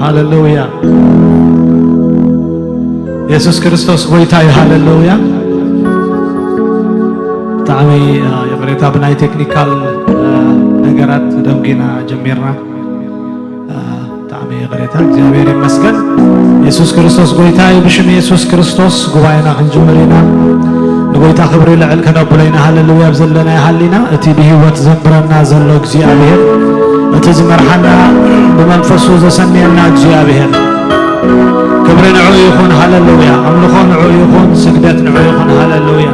ሃሌሉያ። የሱስ ክርስቶስ ጎይታ እዩ። ሃሌሉያ። ብጣዕሚ፣ አ፣ ይቕሬታ፣ ብናይ ቴክኒካል፣ አ፣ ነገራት ደንጒና ጀሚርና። አ፣ ብጣዕሚ ይቕሬታ። እግዚኣብሔር ይመስገን። የሱስ ክርስቶስ ጎይታ እዩ። ብሽም የሱስ ክርስቶስ ጉባኤና ክንጅምር ኢና። ንጎይታ ክብሪ ልዕል ከነብሎ ኢና። ሃሌሉያ። ኣብ ዘለና ይሃሊና። እቲ ብህይወት ዘንብረና ዘሎ እግዚኣብሔር፣ እቲ ዝመርሓና፣ ብመንፈሱ ዘሰንየና እግዚኣብሔር፣ ክብሪ ንዑ ይኹን። ሃሌሉያ። ኣምልኾ ንዑ ይኹን። ስግደት ንዑ ይኹን። ሃሌሉያ።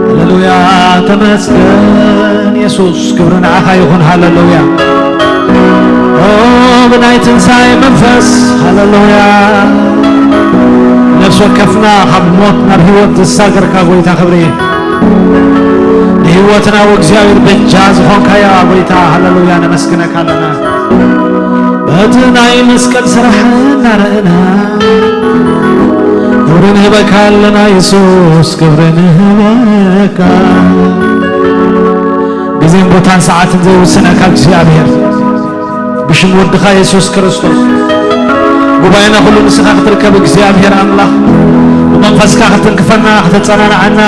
ሃሌሉያ። ተመስገን የሱስ። ክብሪ ንዓኻ ይኹን። ሃሌሉያ። ኦ፣ ብናይ ትንሳኤ መንፈስ። ሃሌሉያ። ነፍሲ ወከፍና ካብ ሞት ናብ ህይወት ዘሳገርካ ጎይታ ክብሪ። ንህይወትና ወእግዚኣብሔር በጃ ዝኾንካያ ጎይታ፣ ሃሌሉያ፣ ነመስግነካ ኣለና። በቲ ናይ መስቀል ስራሕ እናረእና ክብሪ ንህበካ ኣለና የሱስ፣ ክብሪ ንህበካ። ግዜን ቦታን ሰዓትን ዘይውስነካ እግዚኣብሔር፣ ብሽም ወድኻ የሱስ ክርስቶስ ጉባኤና ኩሉ ንስኻ ክትርከብ እግዚኣብሔር ኣምላኽ፣ ብመንፈስካ ክትንክፈና፣ ከተጸናንዓና፣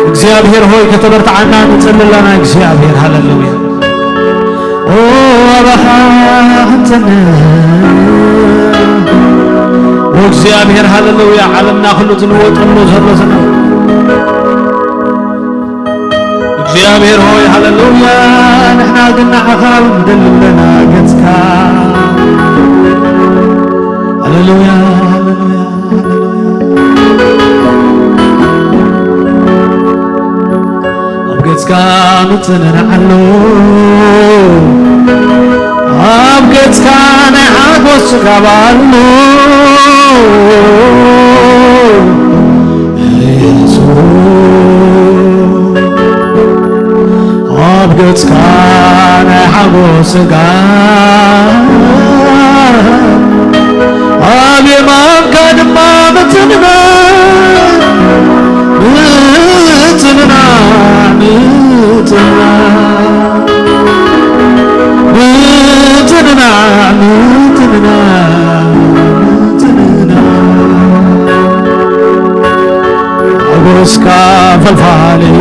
እግዚኣብሔር ሆይ ከተበርትዓና ንጽሊ ኣለና እግዚኣብሔር። ሃሌሉያ። ኦ ኣባኻ ክንጽንዕ፣ ኦ እግዚኣብሔር፣ ሃሌሉያ። ዓለምና ኩሉ ዝልወጠሉ ዘሎ ዘመን እግዚኣብሔር ሆይ፣ ሃሌሉያ፣ ንሕና ግን ንዓኻ ንደሊ ኣለና ገጽካ። ሃሌሉያ፣ ሃሌሉያ፣ ሃሌሉያ። ኣብ ገጽካ ምጽንናዕ ኣሎ፣ ኣብ ገጽካ ናይ ሓጎስ ጽጋብ ኣሎ። የሱስ፣ ኣብ ገጽካ ናይ ሓጎስ ጽጋብ፣ ኣብ የማንካ ድማ ምጽንናዕ፣ ምጽንናዕ፣ ምጽንናዕ። ምጽንናዕ፣ ምጽንናዕ፣ ምጽንናዕ። ሓጎስካ ፈልፋል እዩ፣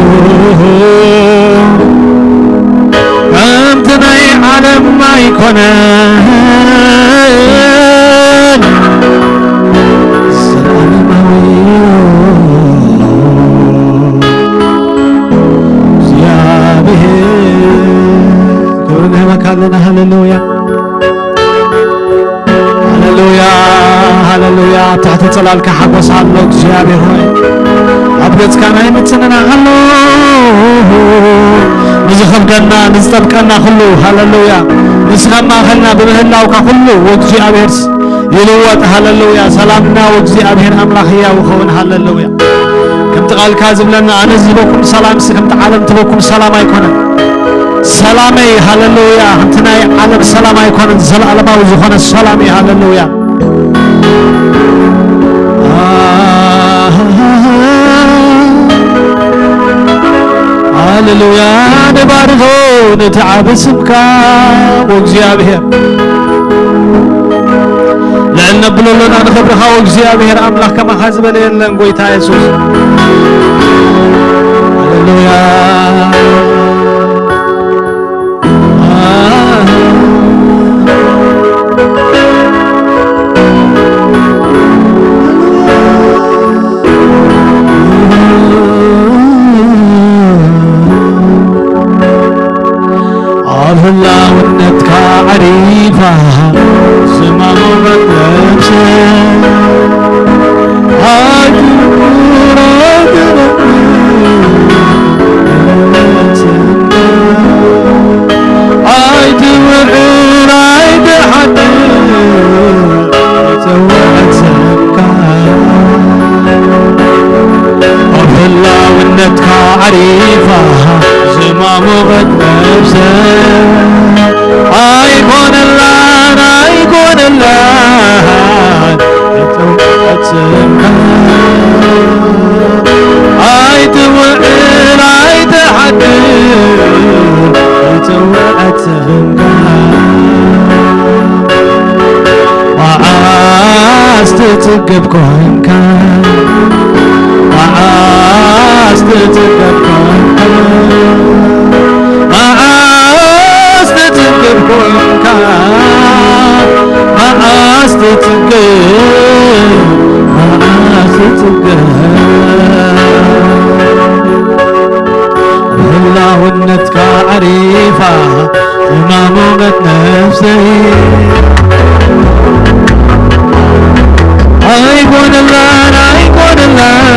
ከምቲ ናይ ዓለም ኣይኮነን። ዘላለማዊ እዩ። እግዚኣብሔር፣ ክብሪ ንህበካ ኣለና። ሃሌሉያ፣ ሃሌሉያ፣ ሃሌሉያ። ኣብ ትሕቲ ጽላልካ ሓጎስ ኣሎ እግዚኣብሔር ሆይ። ኣብ ገጽካ ናይ ምጽንናዕ ኣሎ። ንዝኸብደና፣ ንዝጠብቀና ኩሉ፣ ሃሌሉያ። ንስኻ ኣብ ማእከልና ብምህላውካ ኩሉ እግዚኣብሔር ይልወጥ። ሃሌሉያ። ሰላምና ወእግዚኣብሔር ኣምላኽ ህያው ይኸውን። ሃሌሉያ። ከምቲ ቃልካ ዝብለና፣ ኣነ ዝህበኩም ሰላምሲ ከምቲ ዓለም ትህበኩም ሰላም ኣይኮነን። ሰላመይ፣ ሃሌሉያ፣ ከምቲ ናይ ዓለም ሰላም ኣይኮነን። ዘለኣለማዊ ዝኾነ ሰላም እዩ። ሃሌሉያ። ሃሌሉያ። ንባርኾ ነቲ ዓቢ ስምካ ወእግዚኣብሔር። ልዕል ነብሎ ኣለና ንኽብርኻ ወእግዚኣብሔር ኣምላኽ፣ ከማኻ ዝበለ የለን ጎይታ የሱስ። ሃሌሉያ። ኣብ ህላውነትካ ዓሪፋ፣ ስማሞ መጥለምሰ ኣይትኩራ ገበቲ ትጽገብ ኮንካ፣ መዓስ ትጽገብ ኮንካ፣ መዓስ ትጽገብ ኮንካ፣ መዓስ ትጽገብ፣ መዓስ ትጽገብ። ህላውነትካ ዓሪፋ፣ ዝማሞቐት ነፍሰይ። ኣይኮነላን፣ ኣይኮነላን፣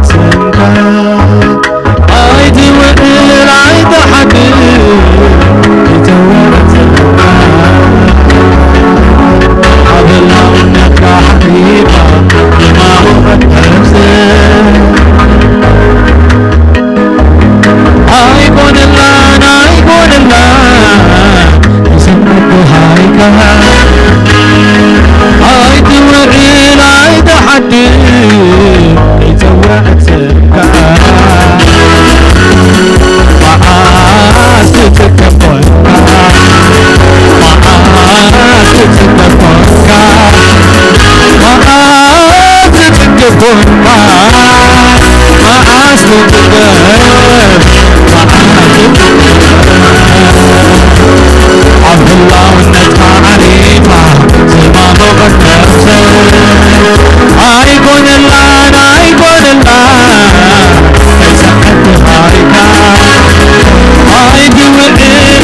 ስምካ ኣይትውዕል፣ ኣይትሓድር፣ ይተወረትካ። ኣብ ህላውነትካ ሓሪፋ፣ ዝማሞቐት ነፍሰይ። ኣይኮነላን፣ ኣይኮነላን፣ ንስምዒት ደሃይካ። ኣይትውዕል፣ ኣይትሓድር፣ ይጸውዕ ስምካ። መዓስ ትጽገብ ኮንካ? መዓስ ትጽገብ ኮንካ? መዓስ ትጽገብ ኮንካ? መዓስ ትጽገብ፣ መዓስ ትጽገብ። ኣብ ህላውነትካ ዓሪፋ፣ ዝማሞቐት ነፍሰይ። ኣይኮነላን፣ ኣይኮነላን፣ ኣይሰሓትኻይካ። ኣይትውዕል፣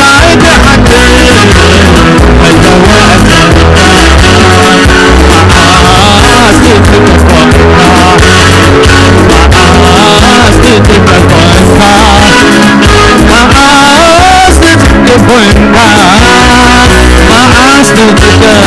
ኣይትሓድር፣ ኣይተዋዕሰካ። መዓስ ትጽገብ ኮንካ? መዓስ ትጽገብ ኮንካ? መዓስ ትጽገብ ኮንካ? መዓስ ትጽገብ? መዓስ ትጽገብ?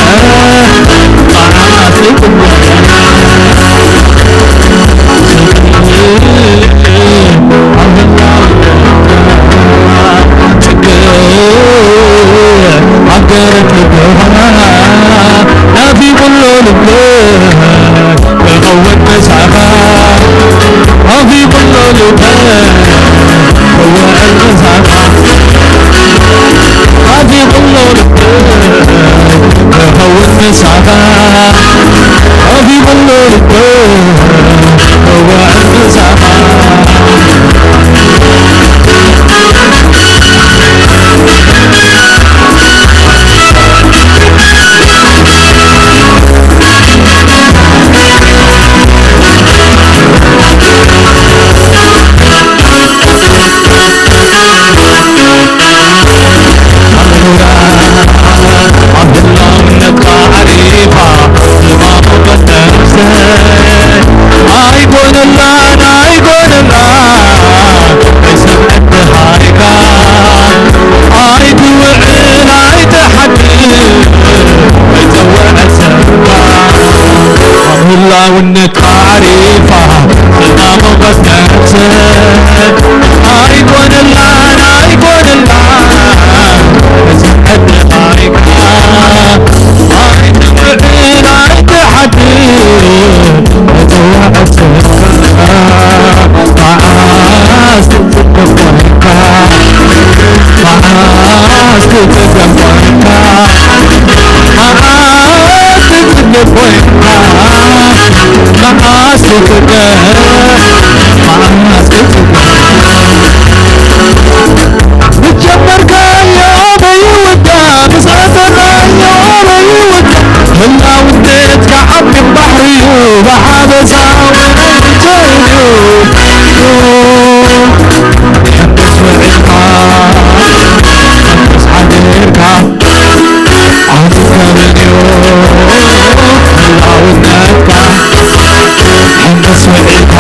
ኣይኮነላን፣ ኣይኮነላን፣ ኣይሰምዐት ሃይካ። ኣይትውዕል፣ ኣይትሓድር፣ ኣይተወዐሰካ። ኣብ ህላውነትካ ዓሪፋ፣ ዝማሞቐት ነፍሰይ። ኣይኮነላን፣ ኣይኮነላን፣ ኣይሰምዐት ሃይካ። ኣይትውዕል፣ ኣይትሓድር፣ ምስ ጀመርካዮ በይውዳ፣ ምስ ቀጸልካዮ በይውዳ፣ ህላውነትካ ዓቢን ባሕሪ'ዩ፣ ብሓበሳ እውን ኣይንቸር'ዩ። ሕንክስ ውዒልካ፣ ሕንክስ ሓዲርካ፣ ኣትከብን'ዩ ህላውነትካ። ሕንክስ ውዒልካ፣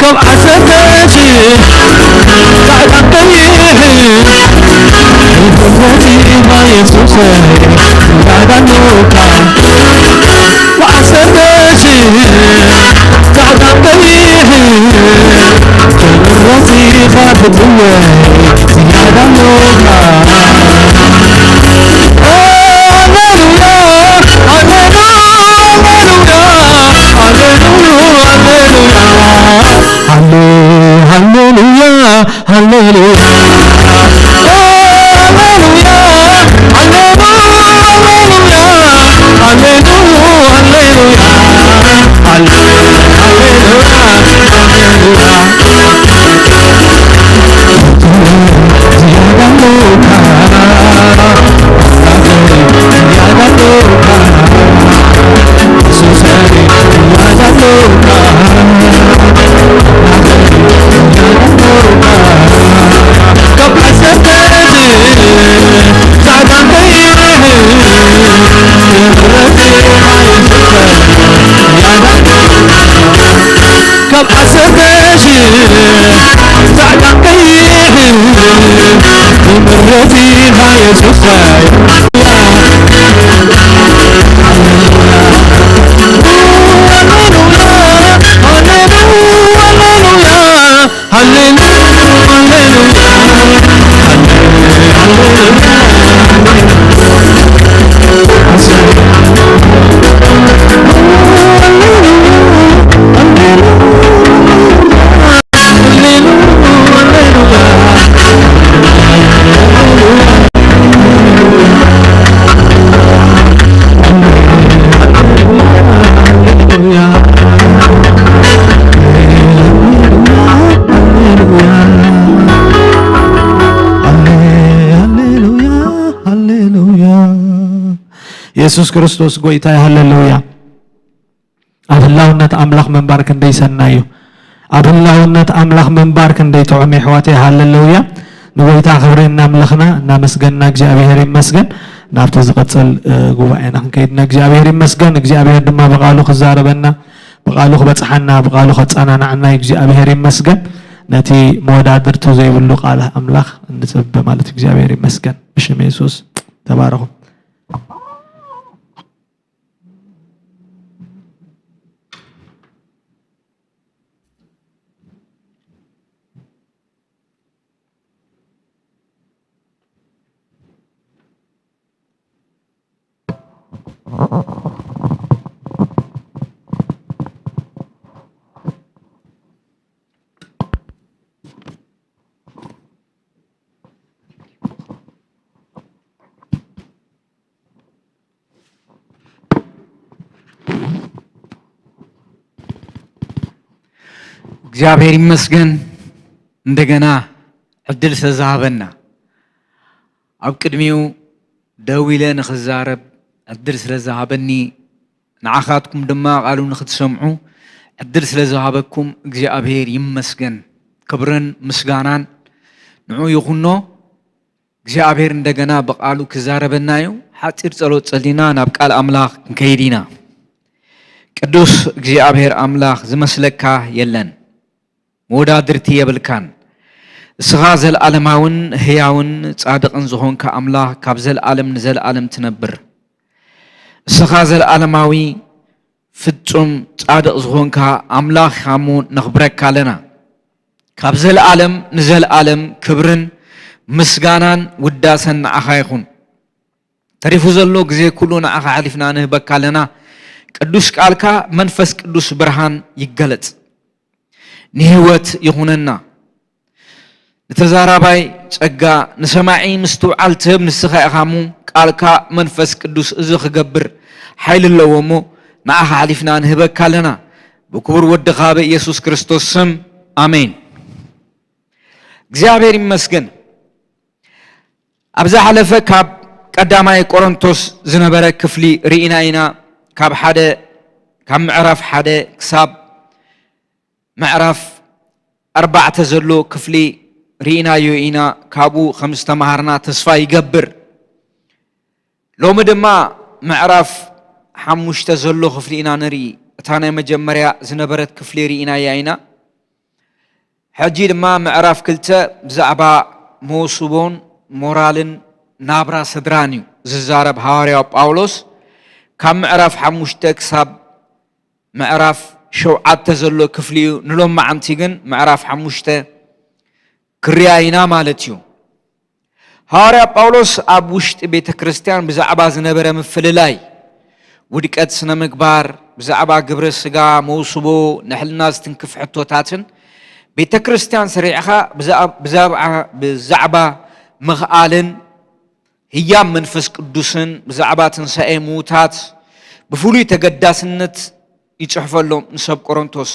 ካብ ዓሰርተ ሺሕ ጻዕዳን ቀይሕን፣ ንብረቲኻ የሱሰይ እንዳዳኖካ። ብዓሰርተ ሺሕ ጻዕዳን ቀይሕን፣ ንብረቲኻ ፍትወይ እንዳዳኖካ። ሃሌሉያ፣ ሃሌሉያ፣ ሃሌሉያ፣ ሃሌሉያ። ሃሌ-፣ ሃሌሉያ፣ ሃሌሉያ፣ ሃሌሉያ፣ ሃሌሉያ፣ ሃሌሉያ፣ ሃሌ-፣ ሃሌሉያ፣ ሃሌሉያ። ካብ ዓሰርተ ሺሕ ጻዕዳን ቀይሕን፣ ንብረቲኻ የሱሰይ። ሃሌሉያ፣ ሃሌሉያ፣ ሃሌሉያ፣ ሃሌሉያ። ሃሌሉያ፣ ሃሌሉያ። የሱስ ክርስቶስ ጎይታ፣ ሃሌሉያ። ኣብ ህላውነት ኣምላኽ ምንባር ክንደይ ሰናይ እዩ። ኣብ ህላውነት ኣምላኽ ምንባር ክንደይ ጥዑም እዩ፣ ኣሕዋተይ። ሃሌሉያ። ንጎይታ ክብሪ እናምለኽና፣ እናመስገንና፣ እግዚኣብሔር ይመስገን። ናብቲ ዝቐጽል፣ እ፣ ጉባኤና ክንከይድ ኢና። እግዚኣብሔር ይመስገን። እግዚኣብሔር ድማ ብቓሉ ክዛረበና፣ ብቓሉ ክበጽሓና፣ ብቓሉ ከጸናንዓና እዩ። እግዚኣብሔር ይመስገን። ነቲ መወዳድርቱ ዘይብሉ ቃል ኣምላኽ እንጽበ ማለት እዩ። እግዚኣብሔር ይመስገን። ብሽም የሱስ ተባረኹ። እግዚኣብሔር ይመስገን እንደገና ዕድል ስለ ዝሃበና። ኣብ ቅድሚኡ ደው ኢለ ንኽዛረብ ዕድል ስለ ዝሃበኒ፣ ንዓኻትኩም ድማ ቃሉ ንኽትሰምዑ ዕድል ስለ ዝሃበኩም እግዚኣብሔር ይመስገን። ክብርን ምስጋናን ንዑ ይኹኖ። እግዚኣብሔር እንደገና ብቃሉ ክዛረበና እዩ። ሓፂር ጸሎት ጸሊና ናብ ቃል ኣምላኽ ክንከይድ ኢና። ቅዱስ እግዚኣብሔር ኣምላኽ፣ ዝመስለካ የለን፣ መወዳድርቲ የብልካን። እስኻ ዘለዓለማውን ህያውን ጻድቕን ዝኾንካ ኣምላኽ፣ ካብ ዘለዓለም ንዘለዓለም ትነብር። እስኻ ዘለዓለማዊ ፍጹም ጻድቕ ዝኾንካ ኣምላኽ ኢኻ እሞ ነኽብረካ ኣለና። ካብ ዘለዓለም ንዘለዓለም ክብርን ምስጋናን ውዳሰን ንዓኻ ይኹን። ተሪፉ ዘሎ ግዜ ኩሉ ንዓኻ ኣሕሊፍና ንህበካ ኣለና። ቅዱስ ቃልካ መንፈስ ቅዱስ ብርሃን ይገለጽ። ንህይወት ይኹነና። ንተዛራባይ ጸጋ፣ ንሰማዒ ምስትውዓል ትህብ ንስኻ ኢኻ እሞ፣ ቃልካ መንፈስ ቅዱስ እዚ ክገብር ሓይሊ ኣለዎ እሞ፣ ንዓኻ ኣሕሊፍና ንህበካ ኣለና። ብክቡር ወድኻ ብኢየሱስ ክርስቶስ ስም፣ ኣሜን። እግዚኣብሔር ይመስገን። ኣብ ዝሓለፈ ካብ ቀዳማይ ቆሮንቶስ ዝነበረ ክፍሊ ርኢና ኢና። ካብ ሓደ፣ ካብ ምዕራፍ ሓደ ክሳብ ምዕራፍ ኣርባዕተ ዘሎ ክፍሊ ርኢናዮ ኢና። ካብኡ ከም ዝተምሃርና ተስፋ ይገብር። ሎሚ ድማ ምዕራፍ ሓሙሽተ ዘሎ ክፍሊ ኢና ንርኢ። እታ ናይ መጀመርያ ዝነበረት ክፍሊ ርኢናያ ኢና። ሕጂ ድማ ምዕራፍ ክልተ ብዛዕባ መውስቦን ሞራልን ናብራ ስድራን እዩ ዝዛረብ ሃዋርያው ጳውሎስ። ካብ ምዕራፍ ሓሙሽተ ክሳብ ምዕራፍ ሸውዓተ ዘሎ ክፍሊ እዩ። ንሎማዓንቲ ግን ምዕራፍ ሓሙሽተ ክርያ ኢና ማለት እዩ። ሃዋርያ ጳውሎስ ኣብ ውሽጢ ቤተ ክርስቲያን ብዛዕባ ዝነበረ ምፍልላይ፣ ውድቀት ስነ ምግባር፣ ብዛዕባ ግብረ ስጋ፣ መውስቦ፣ ንሕልና ዝትንክፍ ሕቶታትን ቤተ ክርስቲያን ሰሪዕኻ ብዛዕ-፣ ብዛብዓ-፣ ብዛዕባ ምኽኣልን ህያብ መንፈስ ቅዱስን ብዛዕባ ትንሳኤ ምዉታት ብፍሉይ ተገዳስነት ይጽሕፈሎም ንሰብ ቆሮንቶስ።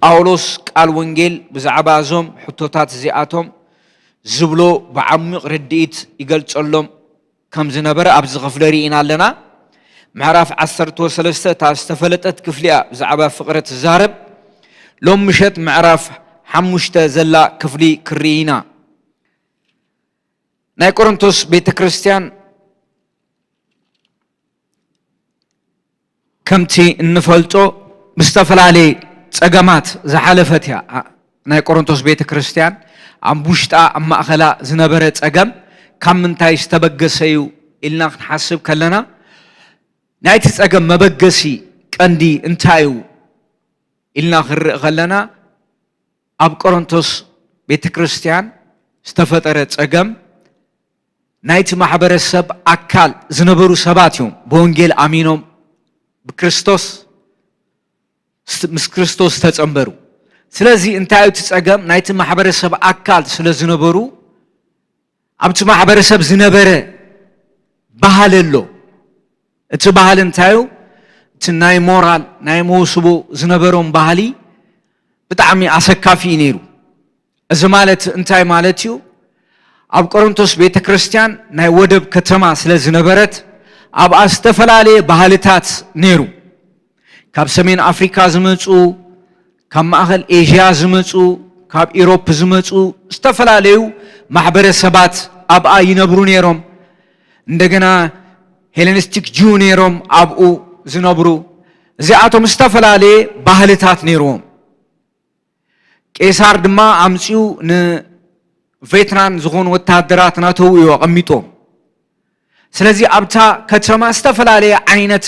ጳውሎስ ቃል ወንጌል ብዛዕባ እዞም ሕቶታት እዚኣቶም ዝብሎ ብዓሚቕ ርድኢት ይገልጸሎም ከም ዝነበረ ኣብዚ ክፍሊ ርኢና ኣለና። ምዕራፍ ዓሰርተ ሰለስተ እታ ዝተፈለጠት ክፍሊ እያ፣ ብዛዕባ ፍቕሪ ትዛረብ። ሎም ምሸት ምዕራፍ ሓሙሽተ ዘላ ክፍሊ ክርኢ ኢና። ናይ ቆሮንቶስ ቤተ ክርስቲያን ከምቲ እንፈልጦ ብዝተፈላለየ ጸገማት ዝሓለፈት እያ። ኣ-፣ ናይ ቆሮንቶስ ቤተ ክርስቲያን ኣብ ውሽጣ ኣብ ማእኸላ ዝነበረ ጸገም ካብ ምንታይ ዝተበገሰ እዩ ኢልና ክንሓስብ ከለና፣ ናይቲ ጸገም መበገሲ ቀንዲ እንታይ እዩ ኢልና ክንርኢ ከለና፣ ኣብ ቆሮንቶስ ቤተ ክርስቲያን ዝተፈጠረ ጸገም ናይቲ ማሕበረሰብ ኣካል ዝነበሩ ሰባት እዮም ብወንጌል ኣሚኖም ብክርስቶስ፣ ምስ ክርስቶስ ዝተጸንበሩ። ስለዚ እንታይ እዩ እቲ ጸገም? ናይቲ ማሕበረሰብ ኣካል ስለ ዝነበሩ ኣብቲ ማሕበረሰብ ዝነበረ ባህሊ ኣሎ። እቲ ባህሊ እንታይ እዩ? እቲ ናይ ሞራል፣ ናይ መውስቦ ዝነበሮም ባህሊ ብጣዕሚ ኣሰካፊ እዩ ነይሩ። እዚ ማለት እንታይ ማለት እዩ? ኣብ ቆሮንቶስ ቤተ ክርስቲያን ናይ ወደብ ከተማ ስለ ዝነበረት ኣብኣ ዝተፈላለየ ባህልታት ነይሩ። ካብ ሰሜን ኣፍሪካ ዝመጹ፣ ካብ ማእኸል ኤዥያ ዝመጹ፣ ካብ ኢሮፕ ዝመጹ ዝተፈላለዩ ማሕበረሰባት ኣብኣ ይነብሩ ነይሮም። እንደገና ሄሌኒስቲክ ጂው ነይሮም ኣብኡ ዝነብሩ። እዚኣቶም ዝተፈላለየ ባህልታት ነይርዎም። ቄሳር ድማ ኣምጺኡ ንቬትራን ዝኾኑ ወታደራት ናተው እዩ ኣቐሚጦም። ስለዚ ኣብታ ከተማ ዝተፈላለየ ዓይነት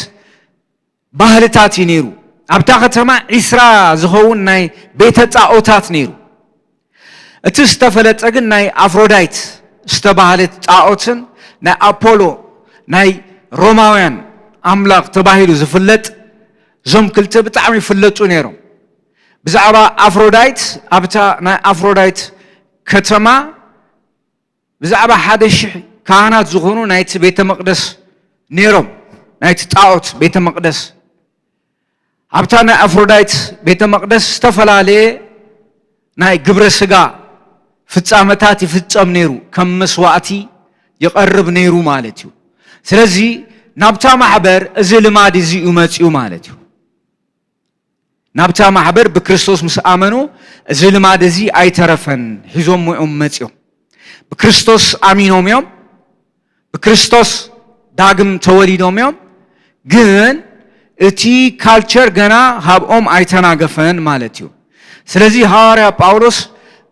ባህልታት እዩ ነይሩ። ኣብታ ከተማ ዒስራ ዝኸውን ናይ ቤተ ጣኦታት ነይሩ። እቲ ዝተፈለጠ ግን ናይ ኣፍሮዳይት ዝተባህለት ጣኦትን ናይ ኣፖሎ ናይ ሮማውያን ኣምላኽ ተባሂሉ ዝፍለጥ፣ እዞም ክልተ ብጣዕሚ ይፍለጡ ነይሮም። ብዛዕባ ኣፍሮዳይት፣ ኣብታ ናይ ኣፍሮዳይት ከተማ ብዛዕባ ሓደ ሽሕ ካህናት ዝኾኑ ናይቲ ቤተ መቕደስ ነይሮም፣ ናይቲ ጣኦት ቤተ መቕደስ። ኣብታ ናይ ኣፍሮዳይት ቤተ መቕደስ ዝተፈላለየ ናይ ግብረ ስጋ ፍጻመታት ይፍጸም ነይሩ፣ ከም መስዋእቲ ይቐርብ ነይሩ ማለት እዩ። ስለዚ ናብታ ማሕበር እዚ ልማድ እዚ እዩ መጺኡ ማለት እዩ። ናብታ ማሕበር ብክርስቶስ ምስ ኣመኑ እዚ ልማድ እዚ ኣይተረፈን፣ ሒዞም እዮም መጺኦም። ብክርስቶስ ኣሚኖም እዮም፣ ብክርስቶስ ዳግም ተወሊዶም እዮም። ግን እቲ ካልቸር ገና ካብኦም ኣይተናገፈን ማለት እዩ። ስለዚ ሃዋርያ ጳውሎስ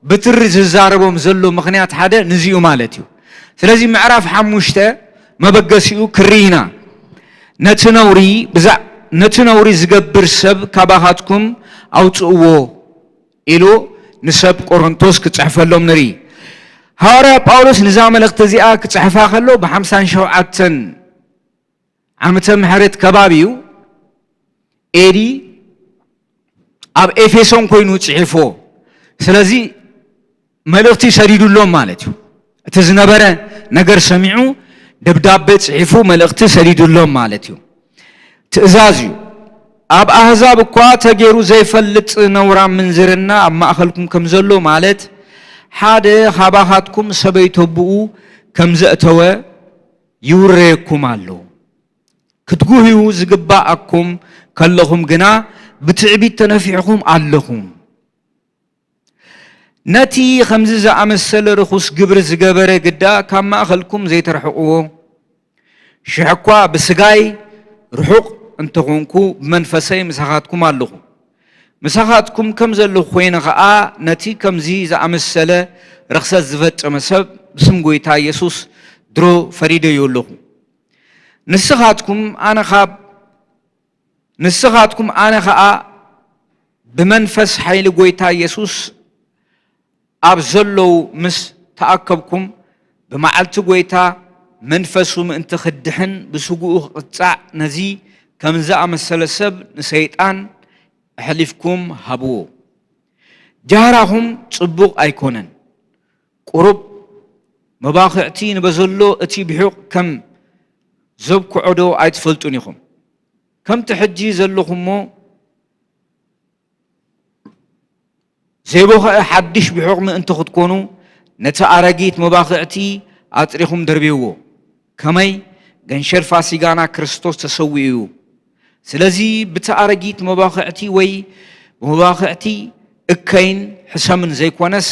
ብትሪ ዝዛረቦም ዘሎ ምኽንያት ሓደ ንዚኡ ማለት እዩ። ስለዚ ምዕራፍ ሓሙሽተ መበገሲኡ ክርኢና፣ ነቲ ነውሪ ብዛ-፣ ነቲ ነውሪ ዝገብር ሰብ ካባኻትኩም ኣውጽእዎ ኢሉ ንሰብ ቆሮንቶስ ክጽሕፈሎም ንርኢ። ሃዋርያ ጳውሎስ ንዛ መልእኽቲ እዚኣ ክጽሕፋ ከሎ ብ ሓምሳን ሸውዓተን ዓመተ ምሕረት ከባቢ እዩ፣ ኤዲ ኣብ ኤፌሶን ኮይኑ ጽሒፎ። ስለዚ መልእኽቲ ሰዲዱሎም ማለት እዩ። እቲ ዝነበረ ነገር ሰሚዑ ደብዳቤ ጽሒፉ መልእኽቲ ሰዲዱሎም ማለት እዩ። ትእዛዝ እዩ። ኣብ ኣህዛብ እኳ ተገይሩ ዘይፈልጥ ነውራም ምንዝርና ኣብ ማእኸልኩም ከም ዘሎ፣ ማለት ሓደ ካባኻትኩም ሰበይተብኡ ከም ዘእተወ ይውረየኩም ኣሎ። ክትጉህዩ ዝግባኣኩም ከለኹም ግና ብትዕቢት ተነፊሕኹም ኣለኹም። ነቲ ከምዚ ዝኣመሰለ ርኹስ ግብሪ ዝገበረ ግዳ ካብ ማእኸልኩም ዘይተርሕቕዎ። ሽሕ እኳ ብስጋይ ርሑቕ እንተኾንኩ ብመንፈሰይ ምሳኻትኩም ኣለኹ። ምሳኻትኩም ከም ዘለኹ ኮይነ ኸኣ ነቲ ከምዚ ዝኣመሰለ ርኽሰት ዝፈጸመ ሰብ ብስም ጐይታ ኢየሱስ ድሮ ፈሪደዮ ኣለኹ። ንስኻትኩም ኣነ ካብ ንስኻትኩም ኣነ ኸኣ ብመንፈስ ሓይሊ ጐይታ ኢየሱስ ኣብ ዘለዉ ምስ ተኣከብኩም፣ ብመዓልቲ ጐይታ መንፈሱ ምእንቲ ክድሕን ብስግኡ ክቕጻዕ ነዚ ከም ዝኣመሰለ ሰብ ንሰይጣን ኣሕሊፍኩም ሃብዎ። ጃህራኹም ጽቡቕ ኣይኮነን። ቁሩብ መባኽዕቲ ንበዘሎ እቲ ብሑቕ ከም ዘብክዖ ዶ ኣይትፈልጡን ኢኹም? ከምቲ ሕጂ ዘለኹሞ ዘይቦኽዐ ሓድሽ ብሑቕ ምእንቲ ክትኮኑ፣ ነቲ ኣረጊት መባኽዕቲ ኣጽሪኹም ደርብይዎ። ከመይ ገንሸል ፋሲጋና ክርስቶስ ተሰዊኡ እዩ። ስለዚ ብቲ ኣረጊት መባኽዕቲ ወይ ብመባኽዕቲ እከይን ሕሰምን ዘይኮነስ፣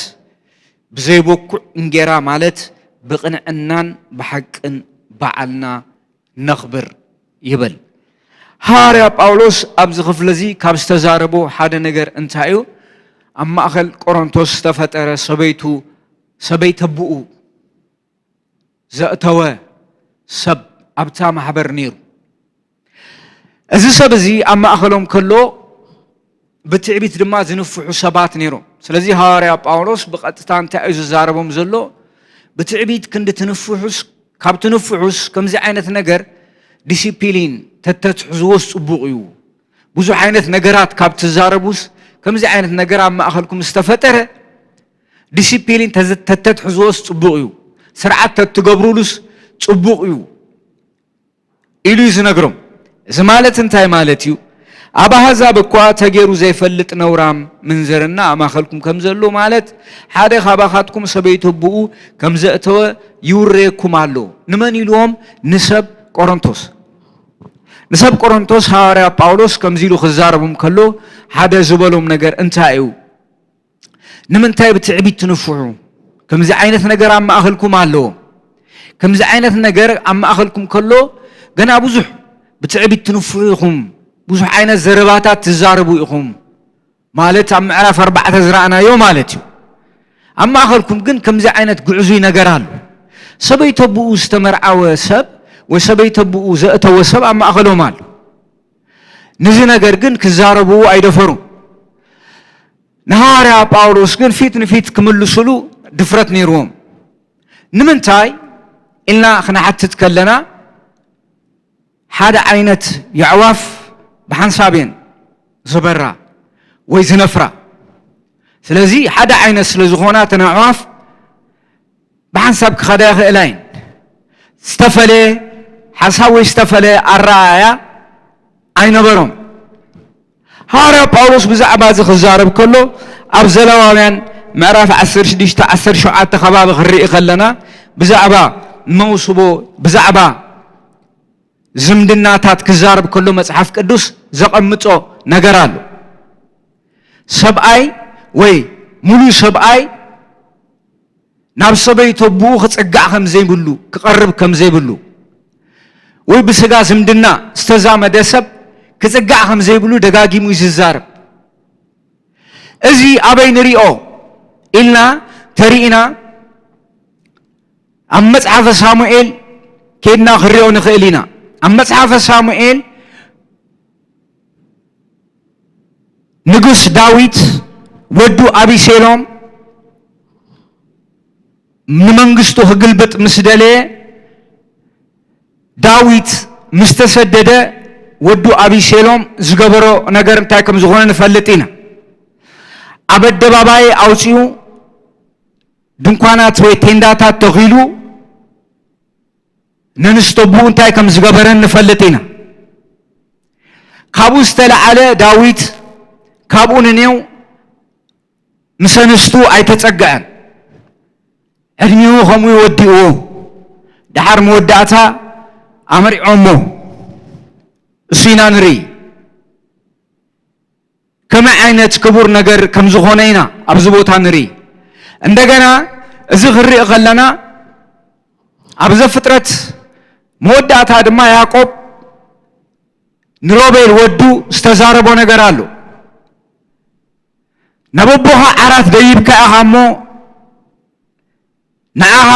ብዘይቦኩዕ እንጌራ ማለት ብቕንዕናን ብሓቅን በዓልና ነኽብር ይብል። ሃዋርያ ጳውሎስ ኣብዚ ክፍሊ እዚ ካብ ዝተዛረቦ ሓደ ነገር እንታይ እዩ? ኣብ ማእከል ቆሮንቶስ ዝተፈጠረ ሰበይቱ፣ ሰበይተብኡ ዘእተወ ሰብ ኣብታ ማሕበር ነይሩ። እዚ ሰብ እዚ ኣብ ማእከሎም ከሎ ብትዕቢት ድማ ዝንፍሑ ሰባት ነይሮም። ስለዚ ሃዋርያ ጳውሎስ ብቐጥታ እንታይ እዩ ዝዛረቦም ዘሎ? ብትዕቢት ክንዲ ትንፍሑስ፣ ካብ ትንፍሑስ ከምዚ ዓይነት ነገር ዲሲፕሊን ተተትሕዝዎስ ጽቡቕ እዩ። ብዙሕ ዓይነት ነገራት ካብ ትዛረቡስ፣ ከምዚ ዓይነት ነገር ኣብ ማእከልኩም ዝተፈጠረ ዲሲፕሊን ተዝ-፣ ተተትሕዝዎስ ጽቡቕ እዩ። ስርዓት ተትገብሩሉስ ጽቡቕ እዩ። ኢሉ እዩ ዝነግሮም። እዚ ማለት እንታይ ማለት እዩ? ኣብ ኣህዛብ እኳ ተገይሩ ዘይፈልጥ ነውራም ምንዝርና ኣብ ማእከልኩም ከም ዘሎ፣ ማለት ሓደ ካባኻትኩም ሰበይቱ ኣቦኡ ከም ዘእተወ ይውረየኩም ኣሎ። ንመን ኢልዎም? ንሰብ ቆሮንቶስ። ንሰብ ቆሮንቶስ ሃዋርያ ጳውሎስ ከምዚ ኢሉ ክዛረቦም ከሎ ሓደ ዝበሎም ነገር እንታይ እዩ? ንምንታይ ብትዕቢት ትንፍሑ? ከምዚ ዓይነት ነገር ኣብ ማእከልኩም ኣሎ። ከምዚ ዓይነት ነገር ኣብ ማእከልኩም ከሎ ገና ብዙሕ ብትዕቢት ትንፍሑ ኢኹም። ብዙሕ ዓይነት ዘረባታት ትዛረቡ ኢኹም። ማለት ኣብ ምዕራፍ ኣርባዕተ ዝረኣናዮ ማለት እዩ። ኣብ ማእከልኩም ግን ከምዚ ዓይነት ግዕዙይ ነገር ኣሎ። ሰበይቱ ኣቦኡ ዝተመርዓወ ሰብ ወይ ሰበይቱ ኣቦኡ ዘእተወ ሰብ ኣብ ማእከሎም ኣሎ። ነዚ ነገር ግን ክዛረብዎ ኣይደፈሩን። ንሃዋርያ ጳውሎስ ግን ፊት ንፊት ክምልስሉ ድፍረት ነይርዎም። ንምንታይ ኢልና ክንሓትት ከለና፣ ሓደ ዓይነት የዕዋፍ ብሓንሳብ እየን ዝበራ ወይ ዝነፍራ። ስለዚ ሓደ ዓይነት ስለ ዝኾና እተን ኣዕዋፍ ብሓንሳብ ክኸዳ ይኽእላ እየን። ዝተፈለየ ሓሳብ ወይ ዝተፈለየ ኣረኣእያ ኣይነበሮም። ሃዋርያ ጳውሎስ ብዛዕባ እዚ ክዛረብ ከሎ፣ ኣብ ዘለዋውያን ምዕራፍ ዓሰርተ ሽዱሽተ ዓሰርተ ሸውዓተ ከባቢ ክንርኢ ከለና፣ ብዛዕባ መውስቦ፣ ብዛዕባ ዝምድናታት ክዛረብ ከሎ መጽሓፍ ቅዱስ ዘቐምጦ ነገር ኣሎ። ሰብኣይ ወይ ሙሉእ ሰብኣይ ናብ ሰበይቱ ኣቦኡ ክጽጋዕ ከም ዘይብሉ፣ ክቐርብ ከም ዘይብሉ፣ ወይ ብስጋ ዝምድና ዝተዛመደ ሰብ ክጽጋዕ ከም ዘይብሉ ደጋጊሙ እዩ ዝዛረብ። እዚ ኣበይ ንሪኦ ኢልና ተሪኢና፣ ኣብ መጽሓፈ ሳሙኤል ኬድና ክንሪኦ ንኽእል ኢና። ኣብ መጽሓፈ ሳሙኤል ንጉስ ዳዊት ወዱ ኣቢሴሎም ንመንግስቱ ክግልብጥ ምስ ደለየ፣ ዳዊት ምስ ተሰደደ፣ ወዱ ኣቢሴሎም ዝገበሮ ነገር እንታይ ከም ዝኾነ ንፈልጥ ኢና። ኣብ ኣደባባይ ኣውጺኡ ድንኳናት ወይ ቴንዳታት ተኺሉ፣ ነንስቶቡኡ እንታይ ከም ዝገበረን ንፈልጥ ኢና። ካብኡ ዝተለዓለ ዳዊት ካብኡ ንኔው ምስ ኣንስቱ ኣይተጸግዐን። ዕድሚኡ ከምኡ ወዲእዎ። ደሓር መወዳእታ ኣመሪዖሞ። እሱ ኢና ንርኢ። ከመይ ዓይነት ክቡር ነገር ከም ዝኾነ ኢና ኣብዚ ቦታ ንርኢ። እንደገና እዚ ክንርኢ ከለና፣ ኣብ ዘፍጥረት መወዳእታ ድማ ያዕቆብ ንሮቤል ወዱ ዝተዛረቦ ነገር ኣሎ። "ናብ ኣቦኻ ዓራት ደይብካ ኢኻ እሞ፣ ንዓኻ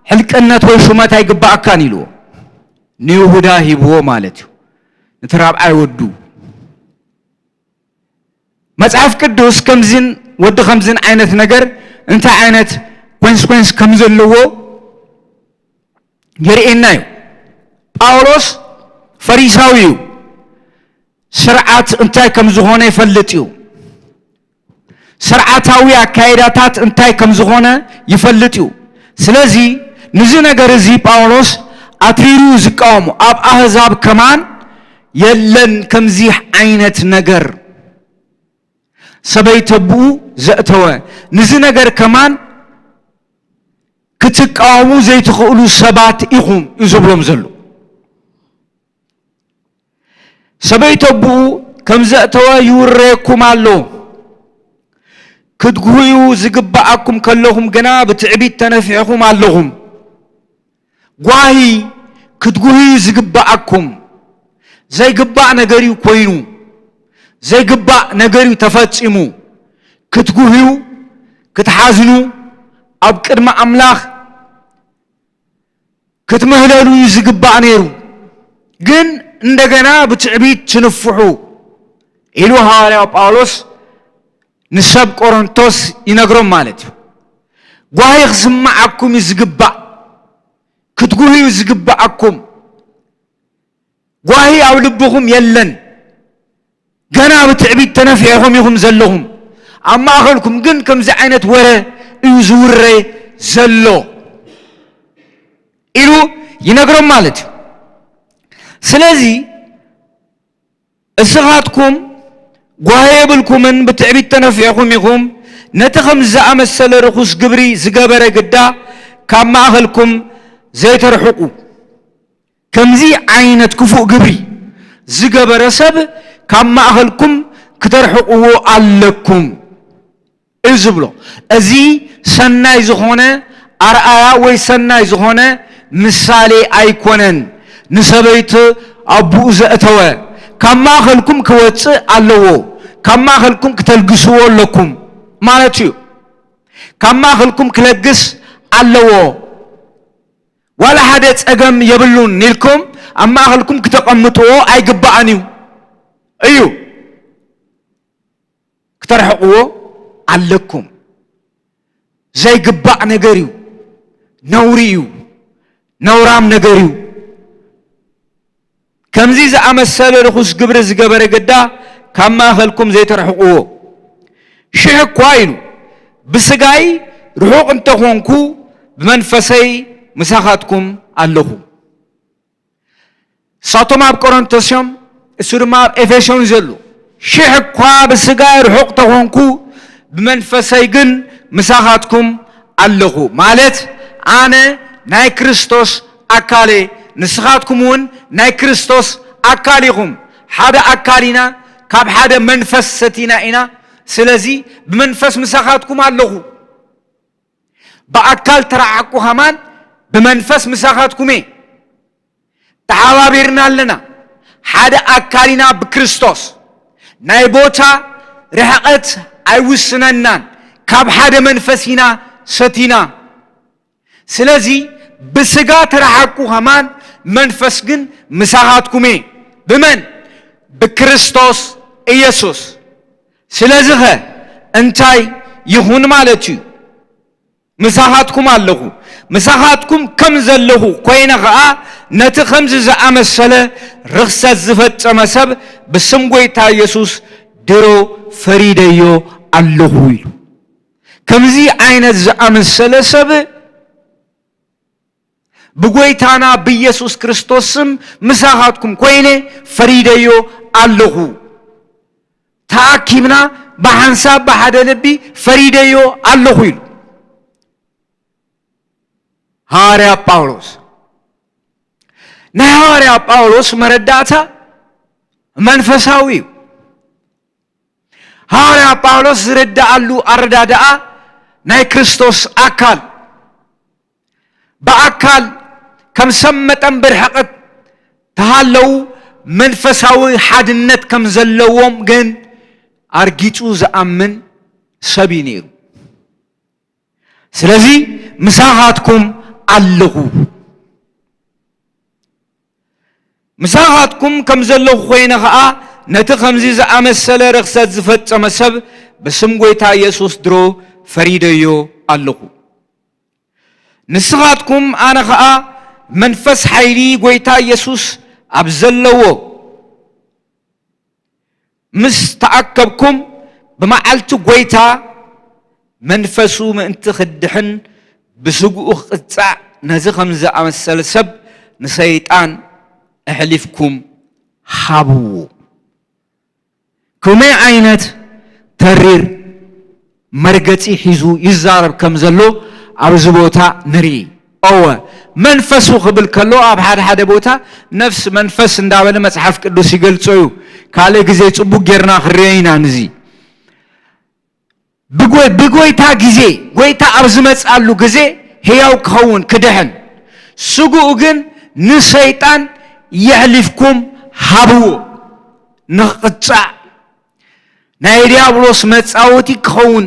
ሕልቅነት ወይ ሹመት ኣይግባኣካን" ኢልዎ። ንይሁዳ ሂብዎ ማለት እዩ፣ ነቲ ራብዓይ ወዱ። መጽሓፍ ቅዱስ ከምዚን ወዲ ከምዚን ዓይነት ነገር እንታይ ዓይነት ኮንስኮንስ ከም ዘለዎ የርእየና እዩ። ጳውሎስ ፈሪሳዊ እዩ። ስርዓት እንታይ ከም ዝኾነ ይፈልጥ እዩ። ስርዓታዊ ኣካይዳታት እንታይ ከም ዝኾነ ይፈልጥ እዩ። ስለዚ ንዚ ነገር እዚ ጳውሎስ ኣትሪሩ እዩ ዝቃወሙ። ኣብ ኣህዛብ ከማን የለን ከምዚ ዓይነት ነገር። ሰበይተ ኣቦኡ ዘእተወ፣ ንዚ ነገር ከማን ክትቃወሙ ዘይትኽእሉ ሰባት ኢኹም እዩ ዝብሎም ዘሎ። ሰበይተ ኣቦኡ ከም ዘእተወ ይውረየኩም ኣሎ። ክትጉህዩ ዝግባኣኩም ከለኹም ግና ብትዕቢት ተነፊሕኹም ኣለኹም። ጓሂ ክትጉህዩ ዝግባኣኩም፣ ዘይግባእ ነገር እዩ ኮይኑ፣ ዘይግባእ ነገር እዩ ተፈጺሙ። ክትጉህዩ፣ ክትሓዝኑ፣ ኣብ ቅድሚ ኣምላኽ ክትምህለሉ እዩ ዝግባእ ነይሩ። ግን እንደገና ብትዕቢት ትንፍሑ ኢሉ ሃዋርያው ጳውሎስ ንሰብ ቆሮንቶስ ይነግሮም ማለት እዩ። ጓሂ ክስምዓኩም እዩ ዝግባእ፣ ክትጉህዩ ዝግባኣኩም። ጓሂ ኣብ ልብኹም የለን። ገና ብትዕቢት ተነፊሕኹም ኢኹም ዘለኹም። ኣብ ማእኸልኩም ግን ከምዚ ዓይነት ወረ እዩ ዝውረ ዘሎ ኢሉ ይነግሮም ማለት እዩ። ስለዚ እስኻትኩም ጓሂ የብልኩምን፣ ብትዕቢት ተነፊሕኹም ኢኹም። ነቲ ከምዚ ዝኣመሰለ ርኹስ ግብሪ ዝገበረ ግዳ ካብ ማእኸልኩም ዘይተርሕቁ። ከምዚ ዓይነት ክፉእ ግብሪ ዝገበረ ሰብ ካብ ማእኸልኩም ክተርሕቕዎ ኣለኩም እዩ ዝብሎ። እዚ ሰናይ ዝኾነ ኣርኣያ ወይ ሰናይ ዝኾነ ምሳሌ ኣይኮነን። ንሰበይቲ ኣቦኡ ዘእተወ ካብ ማእኸልኩም ክወፅእ ኣለዎ። ካብ ማእኸልኩም ክተልግስዎ ኣለኩም ማለት እዩ። ካብ ማእኸልኩም ክለግስ ኣለዎ። ዋላ ሓደ ጸገም የብሉን ኢልኩም ኣብ ማእኸልኩም ክተቐምጥዎ ኣይግባእን እዩ፣ እዩ። ክተርሕቕዎ ኣለኩም። ዘይግባእ ነገር እዩ፣ ነውሪ እዩ፣ ነውራም ነገር እዩ። ከምዚ ዝኣመሰለ ርኹስ ግብሪ ዝገበረ ግዳ ካብ ማእኸልኩም ዘይተርሕቕዎ። ሽሕ እኳ ኢሉ ብስጋይ ርሑቕ እንተኾንኩ ብመንፈሰይ ምሳኻትኩም ኣለኹ። እሳቶም ኣብ ቆሮንቶስ እዮም፣ እሱ ድማ ኣብ ኤፌሶን እዩ ዘሎ። ሽሕ እኳ ብስጋይ ርሑቕ ተኾንኩ ብመንፈሰይ ግን ምሳኻትኩም ኣለኹ። ማለት ኣነ ናይ ክርስቶስ ኣካል እየ፣ ንስኻትኩም እውን ናይ ክርስቶስ ኣካል ኢኹም። ሓደ ኣካል ኢና፣ ካብ ሓደ መንፈስ ሰቲና ኢና። ስለዚ ብመንፈስ ምሳኻትኩም ኣለኹ። ብኣካል ተረሓቕኩ ከማን ብመንፈስ ምሳኻትኩም እየ። ተሓባቢርና ኣለና። ሓደ ኣካል ኢና ብክርስቶስ። ናይ ቦታ ርሕቐት ኣይውስነናን። ካብ ሓደ መንፈስ ኢና ሰቲና። ስለዚ ብስጋ ተረሓቅኩ ከማን መንፈስ ግን ምሳኻትኩም እየ። ብመን? ብክርስቶስ ኢየሱስ። ስለዚ ኸ እንታይ ይኹን ማለት እዩ? ምሳኻትኩም ኣለኹ፣ ምሳኻትኩም ከም ዘለኹ ኮይነ ኸኣ፣ ነቲ ከምዚ ዝኣመሰለ ርኽሰት ዝፈጸመ ሰብ ብስም ጐይታ የሱስ ድሮ ፈሪደዮ ኣለኹ ኢሉ። ከምዚ ዓይነት ዝኣመሰለ ሰብ ብጐይታና ብየሱስ ክርስቶስ ስም ምሳኻትኩም ኮይነ ፈሪደዮ ኣለኹ። ተኣኪብና ብሓንሳብ ብሓደ ልቢ ፈሪደዮ ኣለኹ ኢሉ። ሃዋርያ ጳውሎስ፣ ናይ ሃዋርያ ጳውሎስ መረዳእታ መንፈሳዊ እዩ። ሃዋርያ ጳውሎስ ዝርድኣሉ ኣረዳድኣ ናይ ክርስቶስ ኣካል፣ ብኣካል ከም ሰብ መጠን ብርሕቐት ተሃለዉ መንፈሳዊ ሓድነት ከም ዘለዎም ግን ኣርጊጹ ዝኣምን ሰብ እዩ ነይሩ። ስለዚ ምሳኻትኩም ኣለኹ። ምሳኻትኩም ከም ዘለኹ ኮይነ ኸኣ ነቲ ከምዚ ዝኣመሰለ ርኽሰት ዝፈጸመ ሰብ ብስም ጐይታ የሱስ ድሮ ፈሪደዮ ኣለኹ። ንስኻትኩም ኣነ ኸኣ መንፈስ ሓይሊ ጐይታ የሱስ ኣብ ዘለዎ ምስ ተኣከብኩም ብመዓልቲ ጐይታ መንፈሱ ምእንቲ ክድሕን ብስግኡ ክቕጻዕ ነዚ ከም ዝኣመሰለ ሰብ ንሰይጣን ኣሕሊፍኩም ሃብዎ። ከመይ ዓይነት ተሪር መርገጺ ሒዙ ይዛረብ ከም ዘሎ ኣብዚ ቦታ ንርኢ። እወ መንፈሱ ክብል ከሎ ኣብ ሓደ ሓደ ቦታ ነፍስ መንፈስ እንዳበለ መጽሓፍ ቅዱስ ይገልጾ እዩ። ካልእ ግዜ ጽቡቅ ጌርና ክንሪኦ ኢና ንዚ። ብጎይ-፣ ብጎይታ ግዜ፣ ጎይታ ኣብ ዝመጽኣሉ ግዜ ህያው ክኸውን ክድሕን፣ ስግኡ ግን ንሰይጣን የሕሊፍኩም ሃብዎ ንኽቕጻዕ ናይ ዲያብሎስ መጻወቲ ክኸውን፣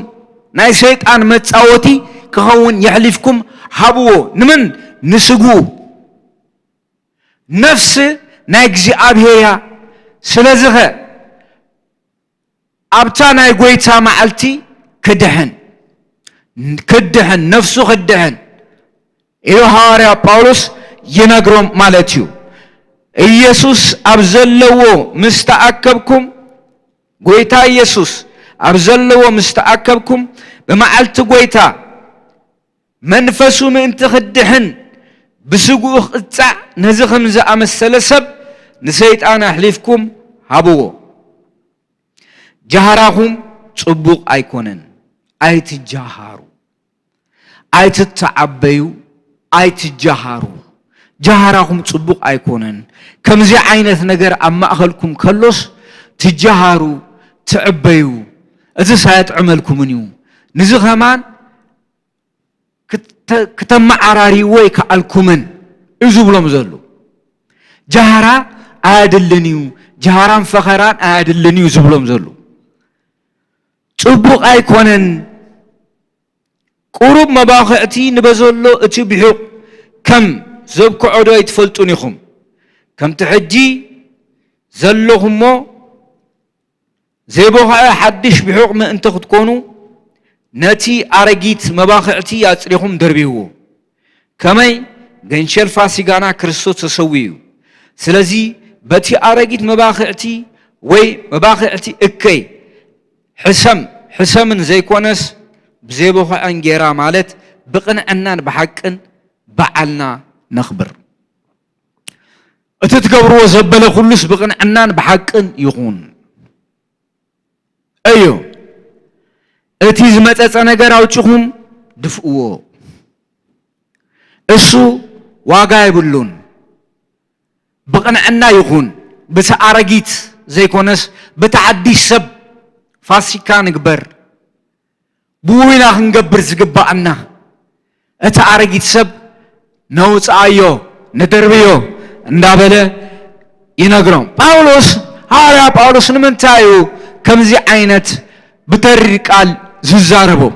ናይ ሰይጣን መጻወቲ ክኸውን የሕሊፍኩም ሃብዎ። ንመን? ንስግኡ። ነፍስ ናይ እግዚኣብሔር እያ። ስለዚኸ ኣብታ ናይ ጐይታ መዓልቲ ክድሕን፣ ክድሕን፣ ነፍሱ ክድሕን ኢሉ ሃዋርያ ጳውሎስ ይነግሮም ማለት እዩ። ኢየሱስ ኣብ ዘለዎ ምስ ተኣከብኩም፣ ጐይታ ኢየሱስ ኣብ ዘለዎ ምስ ተኣከብኩም፣ ብመዓልቲ ጐይታ መንፈሱ ምእንቲ ክድሕን ብስግኡ ክቕጻዕ፣ ነዚ ከም ዝኣመሰለ ሰብ ንሰይጣን ኣሕሊፍኩም ሃብዎ። ጃህራኹም ጽቡቕ ኣይኮነን፣ ኣይትጃሃሩ። ኣይትተዓበዩ፣ ኣይትጃሃሩ። ጃህራኹም ጽቡቕ ኣይኮነን። ከምዚ ዓይነት ነገር ኣብ ማእከልኩም ከሎስ ትጃሃሩ፣ ትዕበዩ። እዚስ ኣየጥዕመልኩምን እዩ። ንዚ ከማን ክተ-፣ ክተመዓራርይዎ ኣይከኣልኩምን እዩ ዝብሎም ዘሎ። ጃህራ ኣየድልን እዩ፣ ጃህራን ፈኸራን ኣየድልን እዩ ዝብሎም ዘሎ። ጽቡቕ ኣይኮነን። ቁሩብ መባኽዕቲ ንበዘሎ እቲ ብሑቕ ከም ዘብክዖ ዶ ኣይትፈልጡን ኢኹም? ከምቲ ሕጂ ዘለኹሞ ዘይቦኽዐ ሓድሽ ብሑቕ ምእንቲ ክትኮኑ፣ ነቲ ኣረጊት መባኽዕቲ ኣጽሪኹም ደርብይዎ። ከመይ ገንሸል ፋሲጋና ክርስቶስ ተሰዊኡ እዩ። ስለዚ በቲ ኣረጊት መባኽዕቲ ወይ መባኽዕቲ እከይ ሕሰም ሕሰምን ዘይኮነስ ብዘይቦኽዐ እንጌራ ማለት ብቕንዕናን ብሓቅን በዓልና ነኽብር። እቲ ትገብርዎ ዘበለ ኩሉስ ብቕንዕናን ብሓቅን ይኹን። እዩ። እቲ ዝመጸጸ ነገር ኣውጺኹም ድፍእዎ። እሱ ዋጋ የብሉን። ብቕንዕና ይኹን፣ ብቲ ኣረጊት ዘይኮነስ ብቲ ሓድሽ ሰብ ፋሲካ ንግበር። ብኡ ኢና ክንገብር ዝግባኣና። እቲ ኣረጊት ሰብ ነውጽኣዮ፣ ንደርብዮ እንዳበለ ይነግሮም። ጳውሎስ፣ ሃዋርያ ጳውሎስ ንምንታይ እዩ ከምዚ ዓይነት ብተሪር ቃል ዝዛረቦም?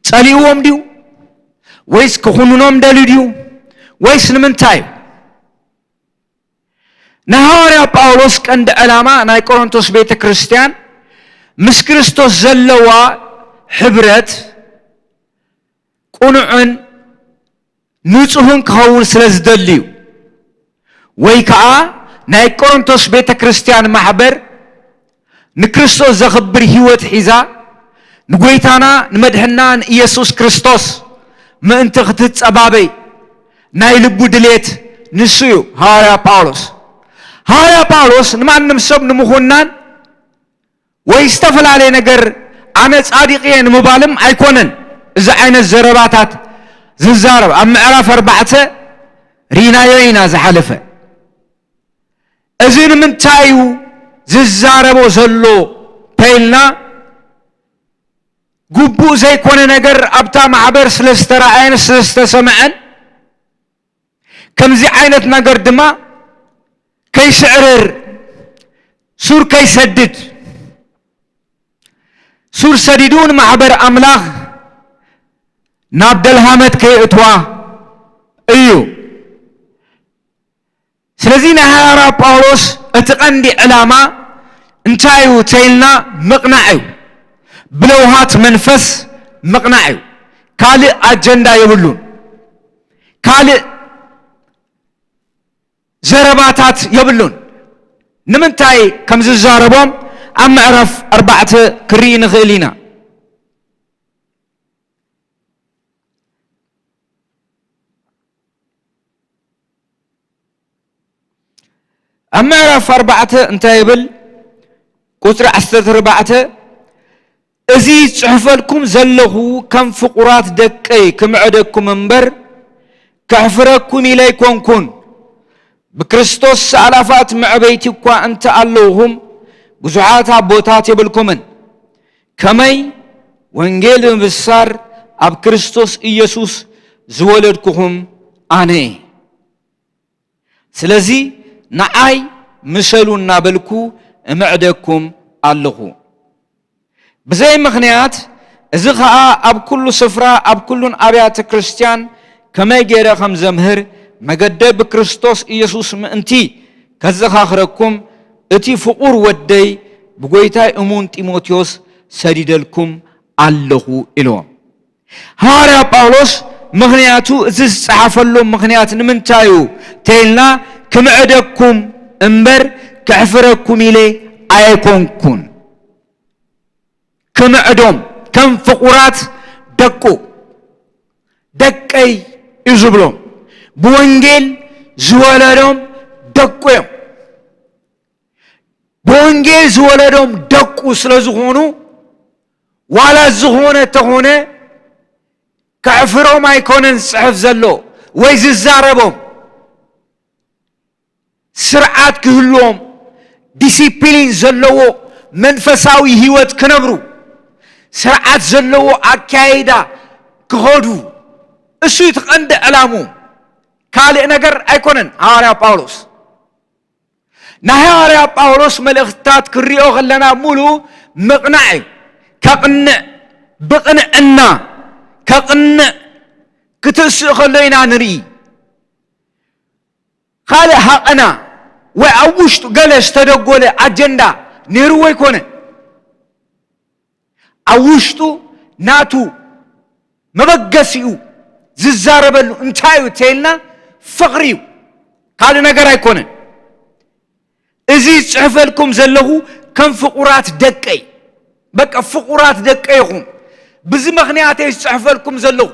ጸሊእዎም ድዩ? ወይስ ክኹንኖም ደልዩ ድዩ? ወይስ ንምንታይ እዩ? ናይ ሃዋርያ ጳውሎስ ቀንዲ ዕላማ ናይ ቆሮንቶስ ቤተ ክርስቲያን ምስ ክርስቶስ ዘለዋ ሕብረት ቅኑዕን ንጹህን ክኸውን ስለ ዝደሊ እዩ። ወይ ከኣ ናይ ቆሮንቶስ ቤተ ክርስቲያን ማሕበር ንክርስቶስ ዘኽብር ህይወት ሒዛ ንጎይታና ንመድሕና ንኢየሱስ ክርስቶስ ምእንቲ ክትጸባበይ ናይ ልቡ ድሌት ንሱ እዩ። ሃዋርያ ጳውሎስ ሃዋርያ ጳውሎስ ንማንም ሰብ ንምኹናን ወይ ዝተፈላለየ ነገር ኣነ ጻድቕ እየ ንምባልም ኣይኮነን እዚ ዓይነት ዘረባታት ዝዛረብ። ኣብ ምዕራፍ ኣርባዕተ ሪናዮ ኢና ዝሓለፈ። እዚ ንምንታይ እዩ ዝዛረቦ ዘሎ ተይልና፣ ግቡእ ዘይኮነ ነገር ኣብታ ማሕበር ስለ ዝተረኣየን ስለ ዝተሰምዐን፣ ከምዚ ዓይነት ነገር ድማ ከይስዕርር፣ ሱር ከይሰድድ፣ ሱር ሰዲዱ ንማሕበር ኣምላኽ ናብ ደልሃመት ከየእትዋ እዩ። ስለዚ ናይ ሃዋርያ ጳውሎስ እቲ ቀንዲ ዕላማ እንታይ እዩ ተይልና፣ ምቕናዕ እዩ። ብለውሃት መንፈስ ምቕናዕ እዩ። ካልእ ኣጀንዳ የብሉን። ካልእ ዘረባታት የብሉን። ንምንታይ ከም ዝዛረቦም ኣብ ምዕራፍ ኣርባዕተ ክርኢ ንኽእል ኢና። ኣብ ምዕራፍ ኣርባዕተ እንታይ ይብል? ቁጽሪ ዓሰርተ ኣርባዕተ፣ እዚ ጽሕፈልኩም ዘለኹ ከም ፍቑራት ደቀይ ክምዕደኩም እምበር፣ ከሕፍረኩም ኢለ ኣይኮንኩን። ብክርስቶስ ኣላፋት መዕበይቲ እኳ እንተ ኣለውኹም፣ ብዙሓት ኣቦታት የብልኩምን። ከመይ ወንጌል ብምብሳር ኣብ ክርስቶስ ኢየሱስ ዝወለድኩኹም ኣነ እየ። ስለዚ ንዓይ ምሰሉ እናበልኩ እምዕደኩም ኣለኹ። ብዘይ ምኽንያት፣ እዚ ኸኣ ኣብ ኩሉ ስፍራ ኣብ ኩሉን ኣብያተ ክርስቲያን ከመይ ገይረ ከም ዘምህር፣ መገደይ ብክርስቶስ ኢየሱስ ምእንቲ ከዘኻኽረኩም፣ እቲ ፍቑር ወደይ ብጎይታይ እሙን ጢሞቴዎስ ሰዲደልኩም ኣለኹ ኢልዎም። ሃዋርያ ጳውሎስ ምኽንያቱ፣ እዚ ዝጸሓፈሎም ምኽንያት ንምንታይ እዩ ተይልና፣ ክምዕደኩም እምበር ከሕፍረኩም ኢለ ኣይኮንኩን። ክምዕዶም ከም ፍቑራት ደቁ፣ ደቀይ እዩ ዝብሎም። ብወንጌል ዝወለዶም ደቁ እዮም። ብወንጌል ዝወለዶም ደቁ ስለ ዝኾኑ፣ ዋላ ዝኾነ ተኾነ ከሕፍሮም ኣይኮነን ዝጽሕፍ ዘሎ ወይ ዝዛረቦም። ስርዓት ክህልዎም፣ ዲሲፕሊን ዘለዎ መንፈሳዊ ህይወት ክነብሩ፣ ስርዓት ዘለዎ ኣካይዳ ክኸዱ፣ እሱ እዩ እቲ ቀንዲ ዕላሙ። ካልእ ነገር ኣይኮነን። ሃዋርያ ጳውሎስ፣ ናይ ሃዋርያ ጳውሎስ መልእኽትታት ክሪኦ ከለና፣ ሙሉ ምቕናዕ እዩ። ከቕንዕ፣ ብቕንዕና ከቕንዕ ክትስእ ከሎ ኢና ንርኢ። ካልእ ሃቐና ወይ ኣብ ውሽጡ ገለ ዝተደጎለ ኣጀንዳ ነይርዎ ኣይኮነን። ኣብ ውሽጡ ናቱ መበገሲኡ ዝዛረበሉ እንታይ እዩ ተይልና፣ ፍቕሪ እዩ። ካልእ ነገር ኣይኮነን። እዚ ዝጽሕፈልኩም ዘለኹ ከም ፍቑራት ደቀይ፣ በቃ ፍቑራት ደቀይ ኢኹም። ብዚ ምኽንያት እየ ዝጽሕፈልኩም ዘለኹ።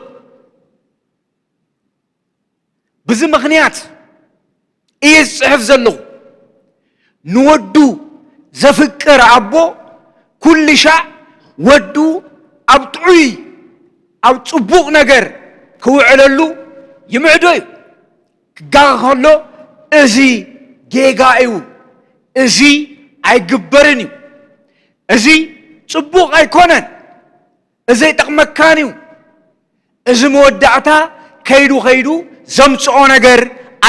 ብዚ ምኽንያት እየ ዝጽሕፍ ዘለኹ። ንወዱ ዘፍቅር ኣቦ ኩሉ ሻዕ ወዱ ኣብ ጥዑይ፣ ኣብ ጽቡቕ ነገር ክውዕለሉ ይምዕዶ እዩ። ክጋገ ከሎ እዚ ጌጋ እዩ፣ እዚ ኣይግበርን እዩ፣ እዚ ጽቡቕ ኣይኮነን፣ እዚ ኣይጠቕመካን እዩ፣ እዚ መወዳእታ ከይዱ ከይዱ ዘምጽኦ ነገር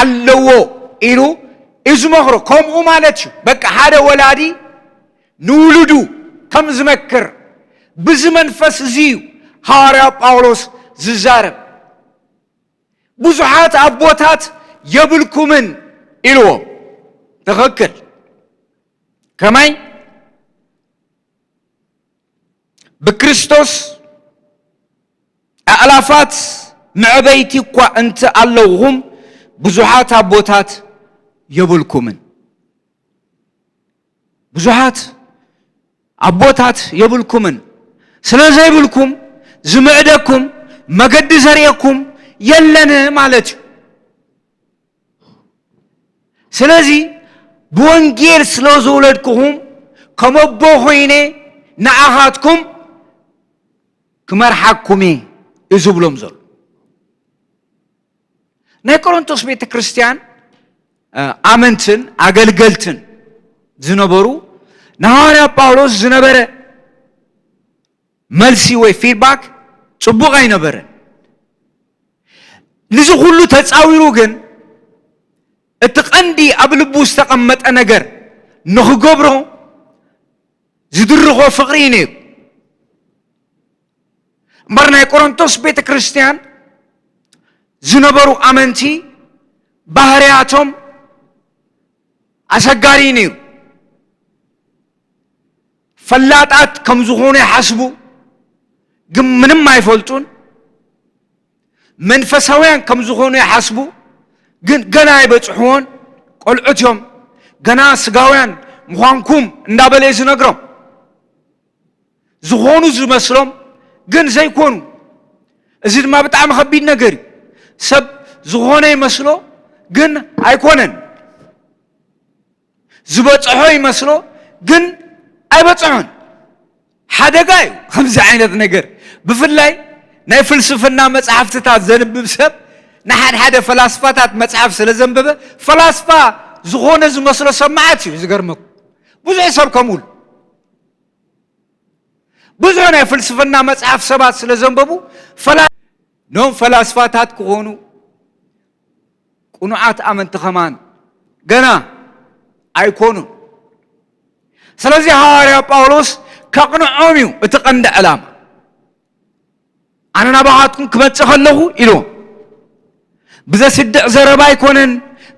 ኣለዎ ኢሉ እዩ ዝመኽሮ። ከምኡ ማለት እዩ። በቃ ሓደ ወላዲ ንውሉዱ ከም ዝመክር፣ ብዚ መንፈስ እዚ እዩ ሃዋርያ ጳውሎስ ዝዛረብ። ብዙሓት ኣቦታት የብልኩምን ኢልዎም። ትኽክል። ከማይ ብክርስቶስ ኣላፋት መዕበይቲ እኳ እንተ ኣለውኹም፣ ብዙሓት ኣቦታት የብልኩምን። ብዙሓት ኣቦታት የብልኩምን። ስለ ዘይብልኩም፣ ዝምዕደኩም፣ መገዲ ዘርእየኩም የለን ማለት እዩ። ስለዚ ብወንጌል ስለ ዝወለድኩኹም፣ ከም ኣቦ ኮይነ ንዓኻትኩም ክመርሓኩም እየ እዩ ዝብሎም ዘሎ። ናይ ቆሮንቶስ ቤተ ክርስቲያን፣ እ፣ ኣመንትን ኣገልገልትን ዝነበሩ፣ ንሃዋርያ ጳውሎስ ዝነበረ መልሲ ወይ ፊድባክ ጽቡቕ ኣይነበረን። ንዚ ኩሉ ተጻዊሩ ግን፣ እቲ ቀንዲ ኣብ ልቡ ዝተቐመጠ ነገር ንኽገብሮ ዝድርኾ ፍቕሪ እዩ ነይሩ። እምበር ናይ ቆሮንቶስ ቤተ ክርስቲያን ዝነበሩ ኣመንቲ ባህርያቶም ኣሰጋሪ እዩ ነይሩ። ፈላጣት ከም ዝኾኑ ይሓስቡ፣ ግን ምንም ኣይፈልጡን። መንፈሳውያን ከም ዝኾኑ ይሓስቡ፣ ግን ገና ኣይበጽሕዎን። ቆልዑት እዮም። ገና ስጋውያን ምዃንኩም እንዳበለ እዩ ዝነግሮም። ዝኾኑ ዝመስሎም ግን ዘይኮኑ። እዚ ድማ ብጣዕሚ ከቢድ ነገር እዩ። ሰብ ዝኾነ ይመስሎ ግን ኣይኮነን። ዝበጽሖ ይመስሎ ግን ኣይበጽሖን። ሓደጋ እዩ ከምዚ ዓይነት ነገር። ብፍላይ ናይ ፍልስፍና መጽሓፍትታት ዘንብብ ሰብ፣ ንሓድሓደ ፈላስፋታት መጽሓፍ ስለ ዘንበበ፣ ፈላስፋ ዝኾነ ዝመስሎ ሰብ መዓት እዩ። ዝገርመኩም፣ ብዙሕ ሰብ ከምኡ ኢሉ። ብዙሕ ናይ ፍልስፍና መጽሓፍ ሰባት ስለ ዘንበቡ፣ ፈላ-፣ ኖም ፈላስፋታት ክኾኑ፣ ቅኑዓት ኣመንቲ ከማን ገና ኣይኮኑን። ስለዚ ሃዋርያ ጳውሎስ ከቕንዖም እዩ እቲ ቀንዲ ዕላማ። ኣነ ናባኻትኩም ክመጽእ ከለኹ ኢልዎም፣ ብዘስድዕ ዘረባ ኣይኮነን፣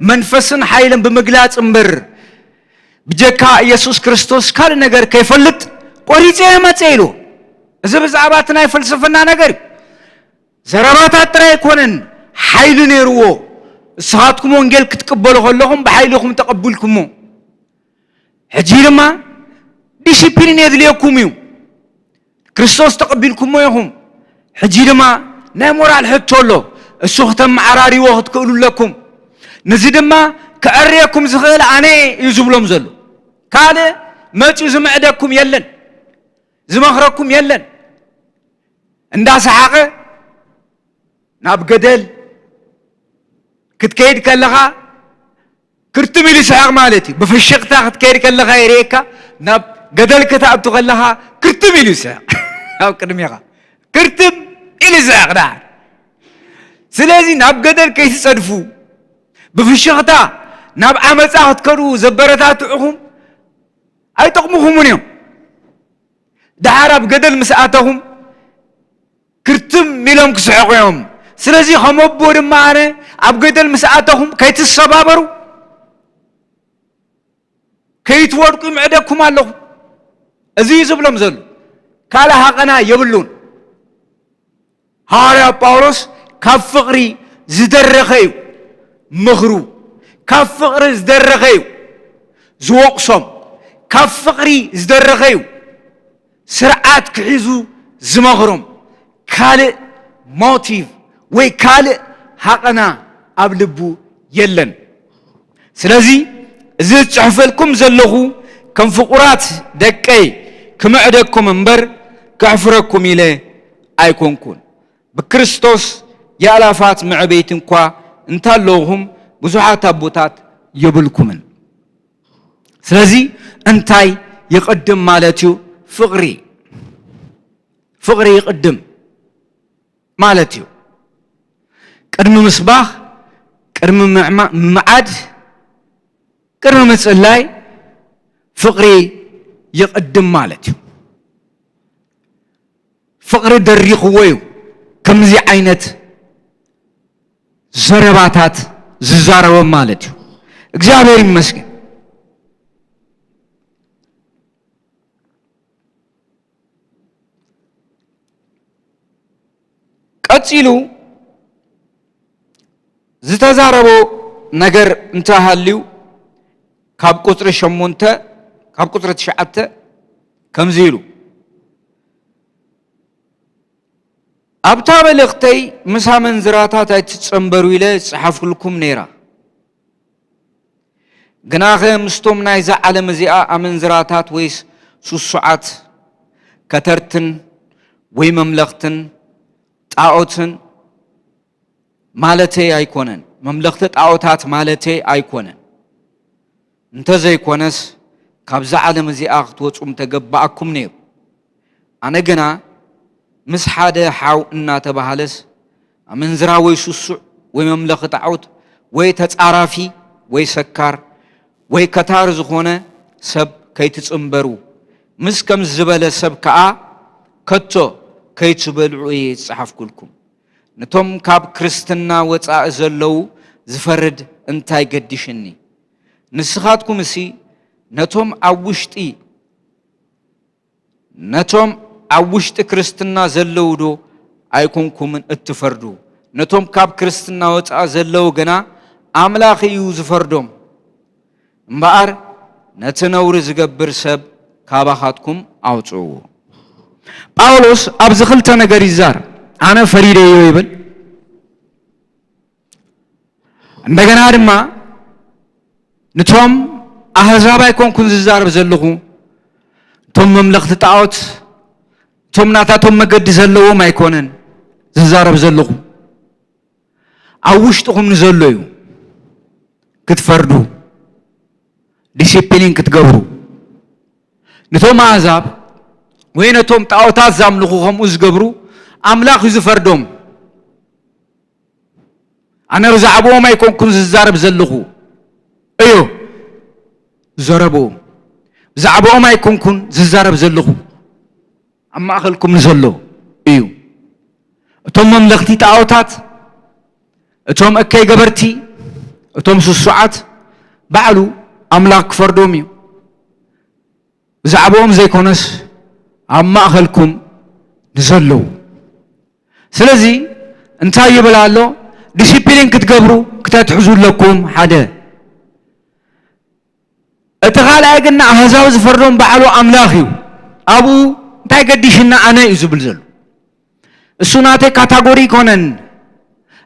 መንፈስን ሓይልን ብምግላጽ እምበር፣ ብጀካ ኢየሱስ ክርስቶስ ካልእ ነገር ከይፈልጥ ቆሪጸ እየ መጽእ ኢልዎም። እዚ ብዛዕባ እቲ ናይ ፍልስፍና ነገር እዩ። ዘረባታት ጥራይ ኣይኮነን፣ ሓይሊ ነይርዎ። ንስኻትኩም ወንጌል ክትቅበሉ ከለኹም ብሓይሊ ኢኹም ተቐቢልኩሞ። ሕጂ ድማ ዲሲፕሊን የድልየኩም እዩ። ክርስቶስ ተቐቢልኩሞ ኢኹም። ሕጂ ድማ ናይ ሞራል ሕቶ ኣሎ። እሱ ክተመዓራርይዎ ክትክእሉ ኣለኩም። ነዚ ድማ ከዕርየኩም ዝኽእል ኣነ እዩ ዝብሎም ዘሎ። ካልእ መጺኡ ዝምዕደኩም የለን፣ ዝመኽረኩም የለን። እንዳሰሓቐ ናብ ገደል ክትከይድ ከለኻ ክርትም ኢሉ ይስሕቕ ማለት እዩ። ብፍሽኽታ ክትከይድ ከለኻ የርእየካ፣ ናብ ገደል ክትኣቱ ከለኻ ክርትም ኢሉ ይስሕቕ። ኣብ ቅድሜኻ ክርትም ኢሉ ይስሕቕ ደሓር። ስለዚ ናብ ገደል ከይትጸድፉ፣ ብፍሽኽታ ናብ ዓመጻ ክትከዱ ዘበረታትዑኹም ኣይጠቕሙኹምን እዮም። ደሓር ኣብ ገደል ምስ ኣተኹም ክርትም ኢሎም ክስሕቑ እዮም። ስለዚ ከም ኣቦ ድማ ኣነ ኣብ ገደል ምስ ኣተኹም ከይትሰባበሩ፣ ከይትወድቁ ይምዕደኩም ኣለኹ። እዚ እዩ ዝብሎም ዘሎ። ካልእ ሃቐና የብሉን። ሃዋርያ ጳውሎስ ካብ ፍቕሪ ዝደረኸ እዩ ምኽሩ። ካብ ፍቕሪ ዝደረኸ እዩ ዝወቕሶም። ካብ ፍቕሪ ዝደረኸ እዩ ስርዓት ክሕዙ ዝመኽሮም። ካልእ ሞቲቭ ወይ ካልእ ሃቐና ኣብ ልቡ የለን። ስለዚ እዚ ዝጽሕፈልኩም ዘለኹ ከም ፍቑራት ደቀይ ክምዕደኩም እምበር ከሕፍረኩም ኢለ ኣይኮንኩን። ብክርስቶስ የኣላፋት መዕበይቲ እንኳ እንታለኹም ብዙሓት ኣቦታት የብልኩምን። ስለዚ እንታይ ይቕድም ማለት እዩ? ፍቕሪ። ፍቕሪ ይቕድም ማለት እዩ። ቅድሚ ምስባኽ፣ ቅድሚ ምዕማ-፣ ምምዓድ፣ ቅድሚ ምጽላይ ፍቕሪ ይቕድም ማለት እዩ። ፍቕሪ ደሪኽዎ እዩ ከምዚ ዓይነት ዘረባታት ዝዛረቦም ማለት እዩ። እግዚኣብሔር ይመስገን። ቀጺሉ ዝተዛረቦ ነገር እንተሃልዩ፣ ካብ ቁጽሪ ሸሞንተ፣ ካብ ቁጽሪ ትሽዓተ ከምዚ ኢሉ፣ ኣብታ መልእኽተይ ምስ ኣመንዝራታት ኣይትጸንበሩ ኢለ ዝጸሓፍኩልኩም ነይራ። ግናኸ ምስቶም ናይዛ ዓለም እዚኣ ኣመንዝራታት ወይ ስሱዓት፣ ከተርትን ወይ መምለኽትን ጣዖትን ማለተይ ኣይኮነን፣ መምለኽቲ ጣዖታት ማለተይ ኣይኮነን። እንተዘይኮነስ ካብዛ ዓለም እዚኣ ክትወጹ ምተገባኣኩም ነይሩ። ኣነ ግና ምስ ሓደ ሓው እናተባህለስ ኣመንዝራ ወይ ስሱዕ ወይ መምለኺ ጣዖት ወይ ተጻራፊ ወይ ሰካር ወይ ከታር ዝኾነ ሰብ ከይትጽንበሩ፣ ምስ ከምዚ ዝበለ ሰብ ከኣ ከቶ ከይትበልዑ እየ ዝጸሓፍኩልኩም። ነቶም ካብ ክርስትና ወጻኢ ዘለዉ ዝፈርድ እንታይ ገዲሽኒ? ንስኻትኩምሲ ነቶም ኣብ ውሽጢ ነቶም ኣብ ውሽጢ ክርስትና ዘለዉ ዶ ኣይኮንኩምን እትፈርዱ? ነቶም ካብ ክርስትና ወጻኢ ዘለዉ ግና ኣምላኽ እዩ ዝፈርዶም። እምበኣር ነቲ ነውሪ ዝገብር ሰብ ካባኻትኩም ኣውጽእዎ። ጳውሎስ ኣብዚ ክልተ ነገር ይዛር። ኣነ ፈሪደዮ ይብል። እንደገና ድማ ንቶም ኣህዛብ ኣይኮንኩን ዝዛረብ ዘለኹ፣ እቶም መምለኽቲ ጣዖት፣ እቶም ናታቶም መገዲ ዘለዎም ኣይኮነን ዝዛረብ ዘለኹ። ኣብ ውሽጥኹም ንዘሎ እዩ ክትፈርዱ፣ ዲሲፕሊን ክትገብሩ። ንቶም ኣህዛብ ወይ ነቶም ጣዖታት ዛምልኹ ከምኡ ዝገብሩ ኣምላኽ እዩ ዝፈርዶም። ኣነ ብዛዕባኦም ኣይኮንኩን ዝዛረብ ዘለኹ እዩ ዘረብኦም። ብዛዕባኦም ኣይኮንኩን ዝዛረብ ዘለኹ፣ ኣብ ማእኸልኩም ንዘሎ እዩ። እቶም መምለኽቲ ጣዖታት፣ እቶም እከይ ገበርቲ፣ እቶም ስሱዓት ባዕሉ ኣምላኽ ክፈርዶም እዩ። ብዛዕባኦም ዘይኮነስ ኣብ ማእኸልኩም ንዘለዉ። ስለዚ እንታይ ይብል ኣሎ? ዲሲፕሊን ክትገብሩ ክተትሕዙ ኣለኩም። ሓደ። እቲ ካልኣይ ግን ንኣህዛብ ዝፈርዶም ባዕሉ ኣምላኽ እዩ። ኣብኡ እንታይ ገዲሽና ኣነ እዩ ዝብል ዘሎ። እሱ ናተይ ካታጎሪ ይኮነን፣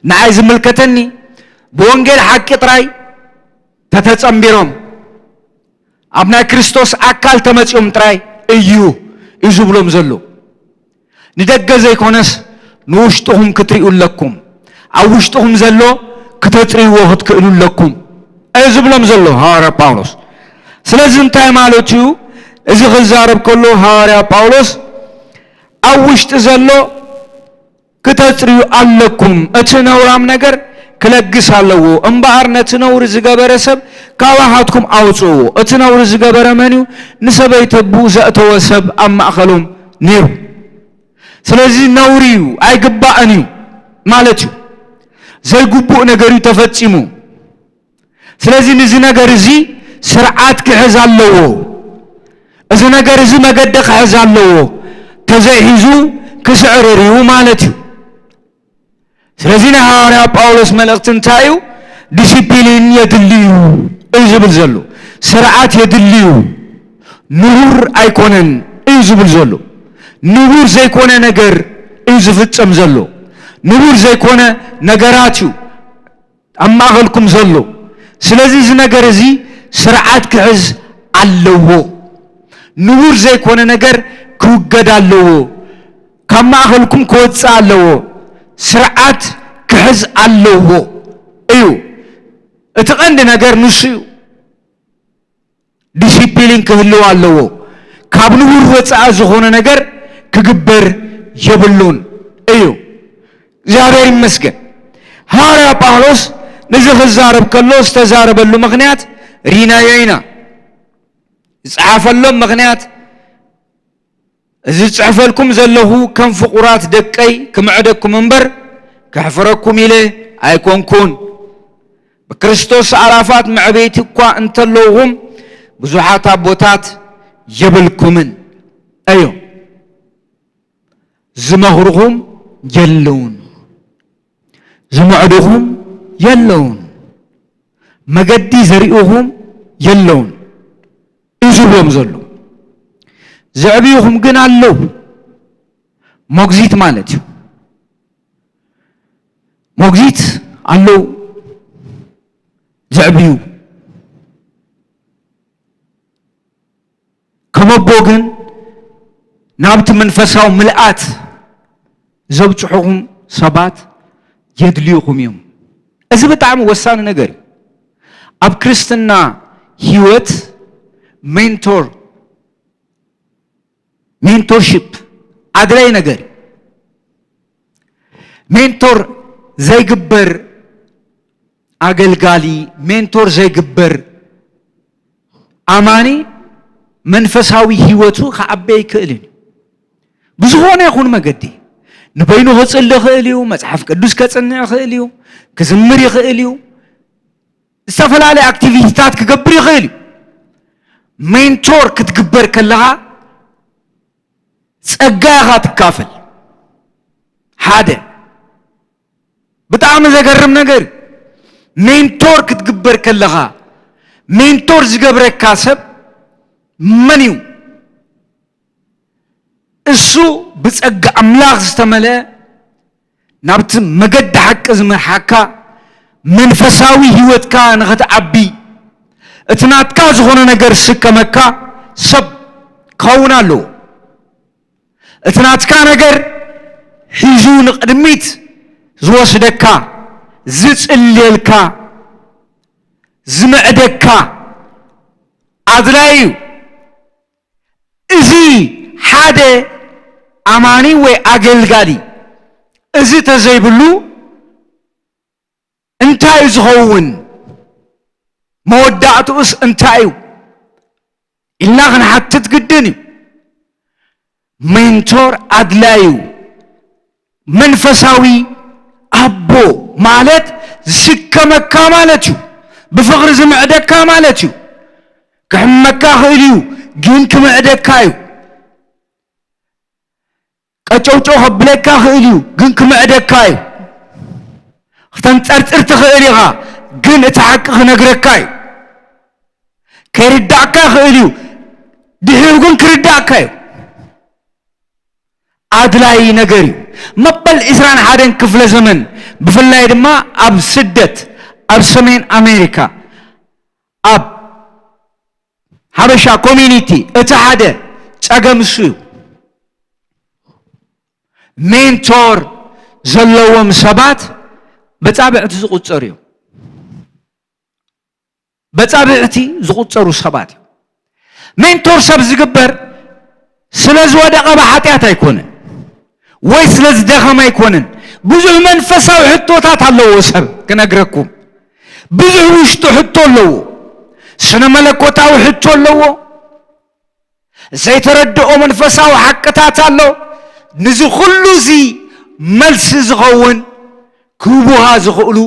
ንዓይ ዝምልከተኒ ብወንጌል ሓቂ ጥራይ ተተጸንቢሮም ኣብ ናይ ክርስቶስ ኣካል ተመጺኦም ጥራይ እዩ እዩ ዝብሎም ዘሎ። ንደገ ዘይኮነስ ንውሽጥኹም ክትሪኡ ኣለኩም። ኣብ ውሽጥኹም ዘሎ ክተጽርይዎ ክትክእሉ ኣለኩም እዩ ዝብሎም ዘሎ ሃዋርያ ጳውሎስ። ስለዚ እንታይ ማለት እዩ? እዚ ክዛረብ ከሎ ሃዋርያ ጳውሎስ ኣብ ውሽጢ ዘሎ ክተጽርዩ ኣለኩም። እቲ ነውራም ነገር ክለግስ ኣለዎ። እምበኣር ነቲ ነውሪ ዝገበረ ሰብ ካባኻትኩም ኣውጽእዎ። እቲ ነውሪ ዝገበረ መን እዩ? ንሰበይቲ ኣቦኡ ዘእተወ ሰብ ኣብ ማእከሎም ነይሩ። ስለዚ ነውሪ እዩ፣ ኣይግባእን እዩ ማለት እዩ። ዘይግቡእ ነገር እዩ ተፈጺሙ። ስለዚ ንዚ ነገር እዚ ስርዓት ክሕዝ ኣለዎ። እዚ ነገር እዚ መገዲ ክሕዝ ኣለዎ። ተዘይሒዙ ክስዕርር እዩ ማለት እዩ። ስለዚ ናይ ሃዋርያ ጳውሎስ መልእኽቲ እንታይ እዩ? ዲሲፕሊን የድሊ እዩ እዩ ዝብል ዘሎ። ስርዓት የድሊ እዩ። ንቡር ኣይኮነን እዩ ዝብል ዘሎ። ንቡር ዘይኮነ ነገር እዩ ዝፍጸም ዘሎ። ንቡር ዘይኮነ ነገራት እዩ ኣብ ማእኸልኩም ዘሎ። ስለዚ እዚ ነገር እዚ ስርዓት ክሕዝ ኣለዎ። ንቡር ዘይኮነ ነገር ክውገድ ኣለዎ። ካብ ማእኸልኩም ክወፅእ ኣለዎ። ስርዓት ክሕዝ ኣለዎ እዩ። እቲ ቀንዲ ነገር ንሱ እዩ። ዲሲፕሊን ክህልው ኣለዎ። ካብ ንቡር ወፃኢ ዝኾነ ነገር ክግበር የብሉን እዩ። እግዚኣብሔር ይመስገን። ሃዋርያ ጳውሎስ ንዚ ክዛረብ ከሎ ዝተዛረበሉ ምኽንያት ሪናዮ ኢና። ዝፀሓፈሎም ምኽንያት፣ እዚ ዝፅሕፈልኩም ዘለኹ ከም ፍቑራት ደቀይ ክምዕደኩም እምበር ከሕፍረኩም ኢለ ኣይኮንኩን። ብክርስቶስ ኣላፋት መዕበይቲ እኳ እንተለውኹም ብዙሓት ኣቦታት የብልኩምን እዮም። ዝመኽርኹም የለውን። ዝምዕዱኹም የለውን፣ መገዲ ዘርእኹም የለውን እዩ ዝብሎም ዘሎ። ዘዕብዩኹም ግን ኣለዉ። ሞግዚት ማለት እዩ። ሞግዚት ኣለዉ ዘዕብዩ። ከም ኣቦ ግን ናብቲ መንፈሳዊ ምልኣት ዘብጽሑኹም ሰባት የድልዩኹም እዮም። እዚ ብጣዕሚ ወሳኒ ነገር እዩ። ኣብ ክርስትና ህይወት ሜንቶር፣ ሜንቶርሺፕ ኣድላይ ነገር እዩ። ሜንቶር ዘይግበር ኣገልጋሊ፣ ሜንቶር ዘይግበር ኣማኒ መንፈሳዊ ህይወቱ ክዓቢ ኣይክእልን እዩ። ብዝኾነ ይኹን መገዲ ንበይኑ ክጽሊ ይኽእል እዩ፣ መጽሓፍ ቅዱስ ከጽንዕ ይኽእል እዩ፣ ክዝምር ይኽእል እዩ፣ ዝተፈላለየ ኣክቲቪቲታት ክገብር ይኽእል እዩ። ሜንቶር ክትግበር ከለኻ ጸጋ ኢኻ ትካፈል። ሓደ ብጣዕሚ ዘገርም ነገር እዩ። ሜንቶር ክትግበር ከለኻ ሜንቶር ዝገብረካ ሰብ መን እዩ? እሱ ብጸጋ ኣምላኽ ዝተመልአ ናብቲ መገዲ ሓቂ ዝመርሓካ መንፈሳዊ ህይወትካ ንኽትዓቢ እቲ ናትካ ዝኾነ ነገር ዝስከመካ ሰብ ክኸውን ኣለዎ። እቲ ናትካ ነገር ሒዙ ንቕድሚት ዝወስደካ፣ ዝጽልየልካ፣ ዝምዕደካ ኣድላይ እዩ። እዚ ሓደ ኣማኒ ወይ ኣገልጋሊ እዚ ተዘይብሉ እንታይ እዩ ዝኸውን? መወዳእትኡስ እንታይ እዩ ኢልና ክንሓትት ግድን እዩ። ሜንቶር ኣድላይ እዩ። መንፈሳዊ ኣቦ ማለት ዝስከመካ ማለት እዩ። ብፍቕሪ ዝምዕደካ ማለት እዩ። ክሕመካ ይኽእል እዩ፣ ግን ክምዕደካ እዩ። ቀጨውጨው ከብለካ ይኽእል እዩ፣ ግን ክምዕደካ እዩ። ክተንጸርጽር ትኽእል ኢኻ፣ ግን እቲ ሓቂ ክነግረካ እዩ። ከይርዳእካ ይኽእል እዩ፣ ድሒሩ ግን ክርዳእካ እዩ። ኣድላዪ ነገር እዩ። መበል ዕስራን ሓደን ክፍለ ዘመን፣ ብፍላይ ድማ ኣብ ስደት፣ ኣብ ሰሜን ኣሜሪካ፣ ኣብ ሓበሻ ኮሚኒቲ እቲ ሓደ ጸገም እሱ እዩ። ሜንቶር ዘለዎም ሰባት በጻብዕቲ ዝቑጸሩ እዮም። በጻብዕቲ ዝቑጸሩ ሰባት እዮም። ሜንቶር ሰብ ዝግበር ስለ ዝወደቐ ብሓጢኣት ኣይኮነን፣ ወይ ስለ ዝደኸመ ኣይኮነን። ብዙሕ መንፈሳዊ ሕቶታት ኣለዎ ሰብ ክነግረኩም። ብዙሕ ውሽጡ ሕቶ ኣለዎ። ስነ መለኮታዊ ሕቶ ኣለዎ። ዘይተረድኦ መንፈሳዊ ሓቅታት ኣሎ። ንዚ ኩሉ እዚ መልሲ ዝኸውን ክህቡኻ ዝኽእሉ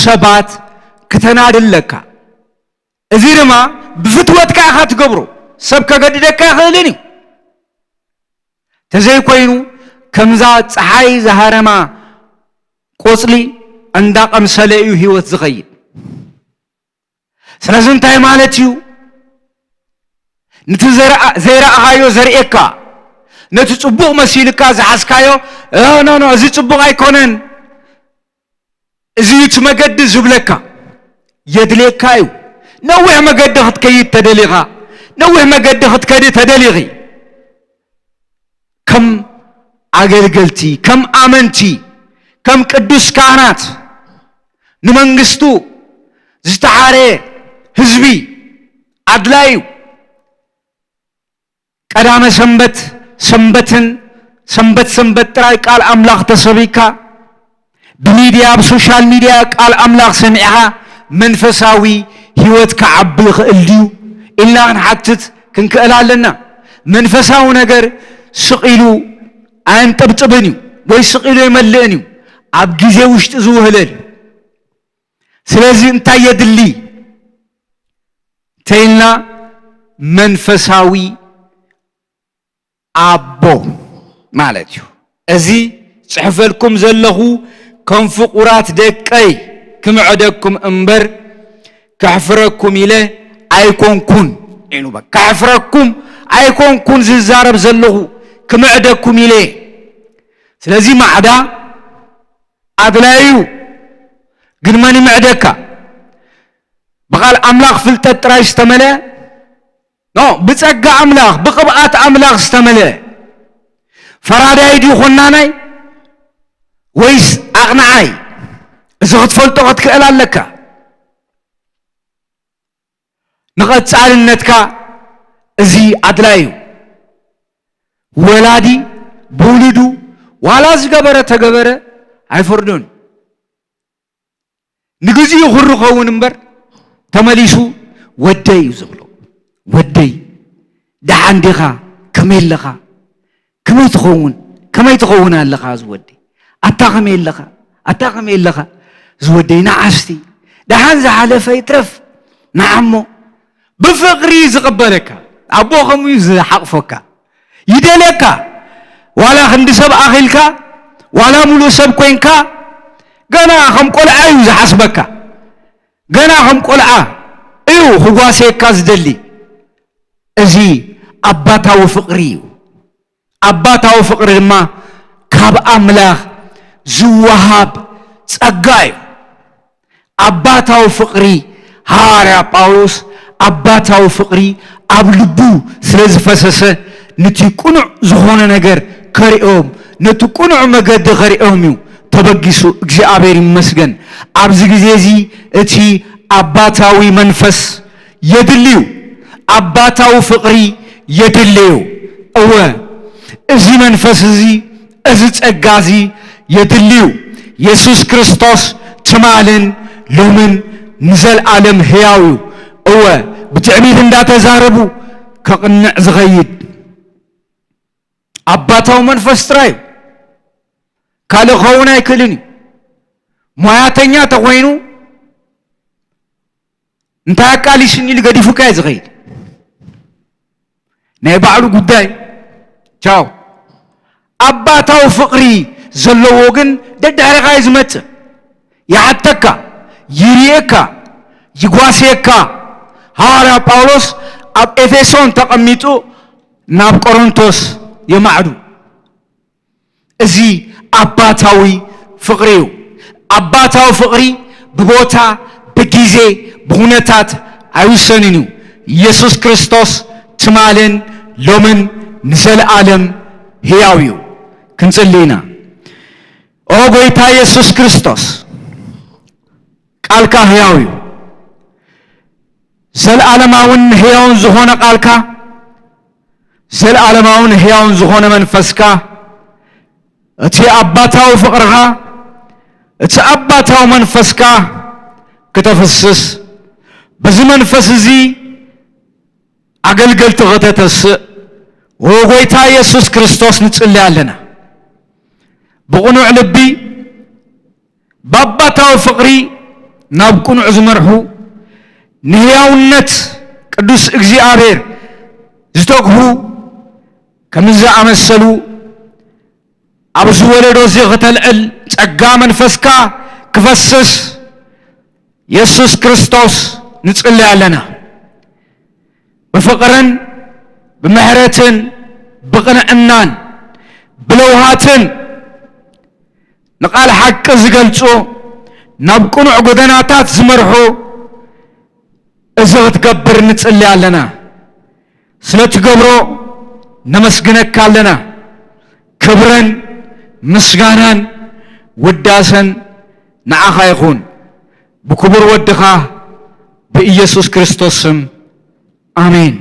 ሰባት ክተናዲ ኣለካ። እዚ ድማ ብፍትወትካ ኢኻ ትገብሮ። ሰብ ከገድደካ ኣይኽእልን እዩ። ተዘይኮይኑ ከምዛ ጸሓይ ዝሃረማ ቆጽሊ እንዳቐምሰለ እዩ ህይወት ዝኸይድ። ስለዚ እንታይ ማለት እዩ? ነቲ ዘርኣ-፣ ዘይረኣኻዮ ዘርእየካ፣ ነቲ ጽቡቕ መሲልካ ዝሓዝካዮ፣ "እ፣ ኖ፣ ኖ፣ እዚ ጽቡቕ ኣይኮነን፣ እዚ እዩ እቲ መገዲ" ዝብለካ የድልየካ እዩ። ነዊሕ መገዲ ክትከይድ ተደሊኻ፣ ነዊሕ መገዲ ክትከዲ ተደሊኺ፣ ከም ኣገልገልቲ፣ ከም ኣመንቲ፣ ከም ቅዱስ ካህናት፣ ንመንግስቱ ዝተሓረ ህዝቢ ኣድላይ እዩ። ቀዳመ ሰንበት፣ ሰንበትን፣ ሰንበት ሰንበት ጥራይ ቃል ኣምላኽ ተሰቢካ፣ ብሚድያ፣ ኣብ ሶሻል ሚድያ ቃል ኣምላኽ ሰሚዕኻ መንፈሳዊ ህይወት ክዓቢ ይኽእል ድዩ ኢልና ክንሓትት ክንክእል ኣለና። መንፈሳዊ ነገር ስቕ ኢሉ ኣየንጠብጥብን እዩ፣ ወይ ስቕ ኢሉ ኣይመልእን እዩ። ኣብ ግዜ ውሽጢ ዝውህለል እዩ። ስለዚ እንታይ የድሊ ተይልና፣ መንፈሳዊ ኣቦ ማለት እዩ። እዚ ጽሕፈልኩም ዘለኹ ከም ፍቑራት ደቀይ ክምዕደኩም እምበር፣ ከሕፍረኩም ኢለ ኣይኮንኩን ኢሉ። በቃ፣ ከሕፍረኩም ኣይኮንኩን ዝዛረብ ዘለኹ፣ ክምዕደኩም ኢለ። ስለዚ ማዕዳ ኣድላዩ፣ ግን መን ይምዕደካ? ብቓል ኣምላኽ ፍልጠት ጥራይ ዝተመልአ፣ ኖ፣ ብጸጋ ኣምላኽ፣ ብቕብኣት ኣምላኽ ዝተመልአ ፈራዳይ ድዩ ኾናናይ፣ ወይስ ኣቕናዓይ? እዚ ክትፈልጦ ክትክእል ኣለካ። ንቐጻልነትካ እዚ ኣድላይ እዩ። ወላዲ ብውሉዱ ዋላ ዝገበረ ተገበረ ኣይፈርዶን። ንግዚኡ ክርኸውን እምበር፣ ተመሊሱ ወደይ እዩ ዝብሎ። ወደይ፣ ደሓን ዲኻ? ከመይ ኣለኻ? ከመይ ትኸውን? ከመይ ትኸውን ኣለኻ እዚ ወደይ? ኣታ ከመይ ኣለኻ? ኣታ ከመይ ኣለኻ? እዚ ወደይ፣ ንዓስቲ፣ ደሓን ዝሓለፈ ይትረፍ፣ ንዓሞ ብፍቕሪ ዝቕበለካ። ኣቦ ከምኡ እዩ ዝሓቕፎካ፣ ይደልየካ። ዋላ ክንዲ ሰብ ኣኺልካ፣ ዋላ ሙሉእ ሰብ ኮይንካ፣ ገና ከም ቆልዓ እዩ ዝሓስበካ። ገና ከም ቆልዓ እዩ ክጓስየካ ዝደሊ። እዚ ኣባታዊ ፍቕሪ እዩ። ኣባታዊ ፍቕሪ ድማ ካብ ኣምላኽ ዝወሃብ ጸጋ እዩ። ኣባታዊ ፍቕሪ፣ ሃዋርያ ጳውሎስ ኣባታዊ ፍቕሪ ኣብ ልቡ ስለ ዝፈሰሰ፣ ነቲ ቅኑዕ ዝኾነ ነገር ከርእዮም፣ ነቲ ቅኑዕ መገዲ ከርእዮም እዩ ተበጊሱ። እግዚኣብሔር ይመስገን። ኣብዚ ግዜ እዚ እቲ ኣባታዊ መንፈስ የድልዩ፣ ኣባታዊ ፍቕሪ የድልዩ። እወ፣ እዚ መንፈስ እዚ፣ እዚ ጸጋ እዚ የድልዩ። የሱስ ክርስቶስ ትማልን ሎምን ንዘለኣለም ህያው እዩ። እወ፣ ብትዕቢት እንዳተዛረቡ ከቕንዕ ዝኸይድ ኣባታዊ መንፈስ ጥራይ እዩ። ካልእ ክኸውን ኣይክእልን እዩ። ሞያተኛ ተኾይኑ እንታይ ኣቃሊሽኒ ኢሉ ገዲፉካ እዩ ዝኸይድ። ናይ ባዕሉ ጉዳይ። ቻው። ኣባታዊ ፍቕሪ ዘለዎ ግን ደድሕርኻ እዩ ዝመጽእ። ይሓተካ፣ ይርእየካ፣ ይጓስየካ። ሃዋርያ ጳውሎስ ኣብ ኤፌሶን ተቐሚጡ ናብ ቆሮንቶስ የማዕዱ። እዚ ኣባታዊ ፍቕሪ እዩ። ኣባታዊ ፍቕሪ ብቦታ፣ ብጊዜ፣ ብኹነታት ኣይውሰንን እዩ። ኢየሱስ ክርስቶስ ትማልን ሎምን ንዘለኣለም ህያው እዩ። ክንጽሊ ኢና። ኦ ጎይታ ኢየሱስ ክርስቶስ፣ ቃልካ ህያው እዩ። ዘለኣለማውን ህያውን ዝኾነ ቃልካ፣ ዘለኣለማውን ህያውን ዝኾነ መንፈስካ፣ እቲ ኣባታዊ ፍቕርኻ፣ እቲ ኣባታዊ መንፈስካ ክተፍስስ፣ በዚ መንፈስ እዚ ኣገልገልቲ ከተተስእ፣ ኦ ጎይታ ኢየሱስ ክርስቶስ ንጽሊ ኣለና። ብቕኑዕ ልቢ፣ ብኣባታዊ ፍቕሪ ናብ ቅኑዕ ዝመርሑ፣ ንህያውነት ቅዱስ እግዚኣብሔር ዝተግሁ፣ ከምዚ ዝኣመሰሉ ኣብዚ ወለዶ እዚ ከተልዕል ጸጋ መንፈስካ ክፈስስ የሱስ ክርስቶስ ንጽሊ ኣለና። ብፍቕርን ብምሕረትን ብቕንዕናን ብለውሃትን ንቓል ሓቂ ዝገልጹ፣ ናብ ቅኑዕ ጎደናታት ዝመርሑ፣ እዚ ክትገብር ንጽሊ ኣለና። ስለ ትገብሮ ነመስግነካ ኣለና። ክብርን ምስጋናን ውዳሰን ንዓኻ ይኹን፣ ብክቡር ወድኻ ብኢየሱስ ክርስቶስ ስም፣ ኣሜን።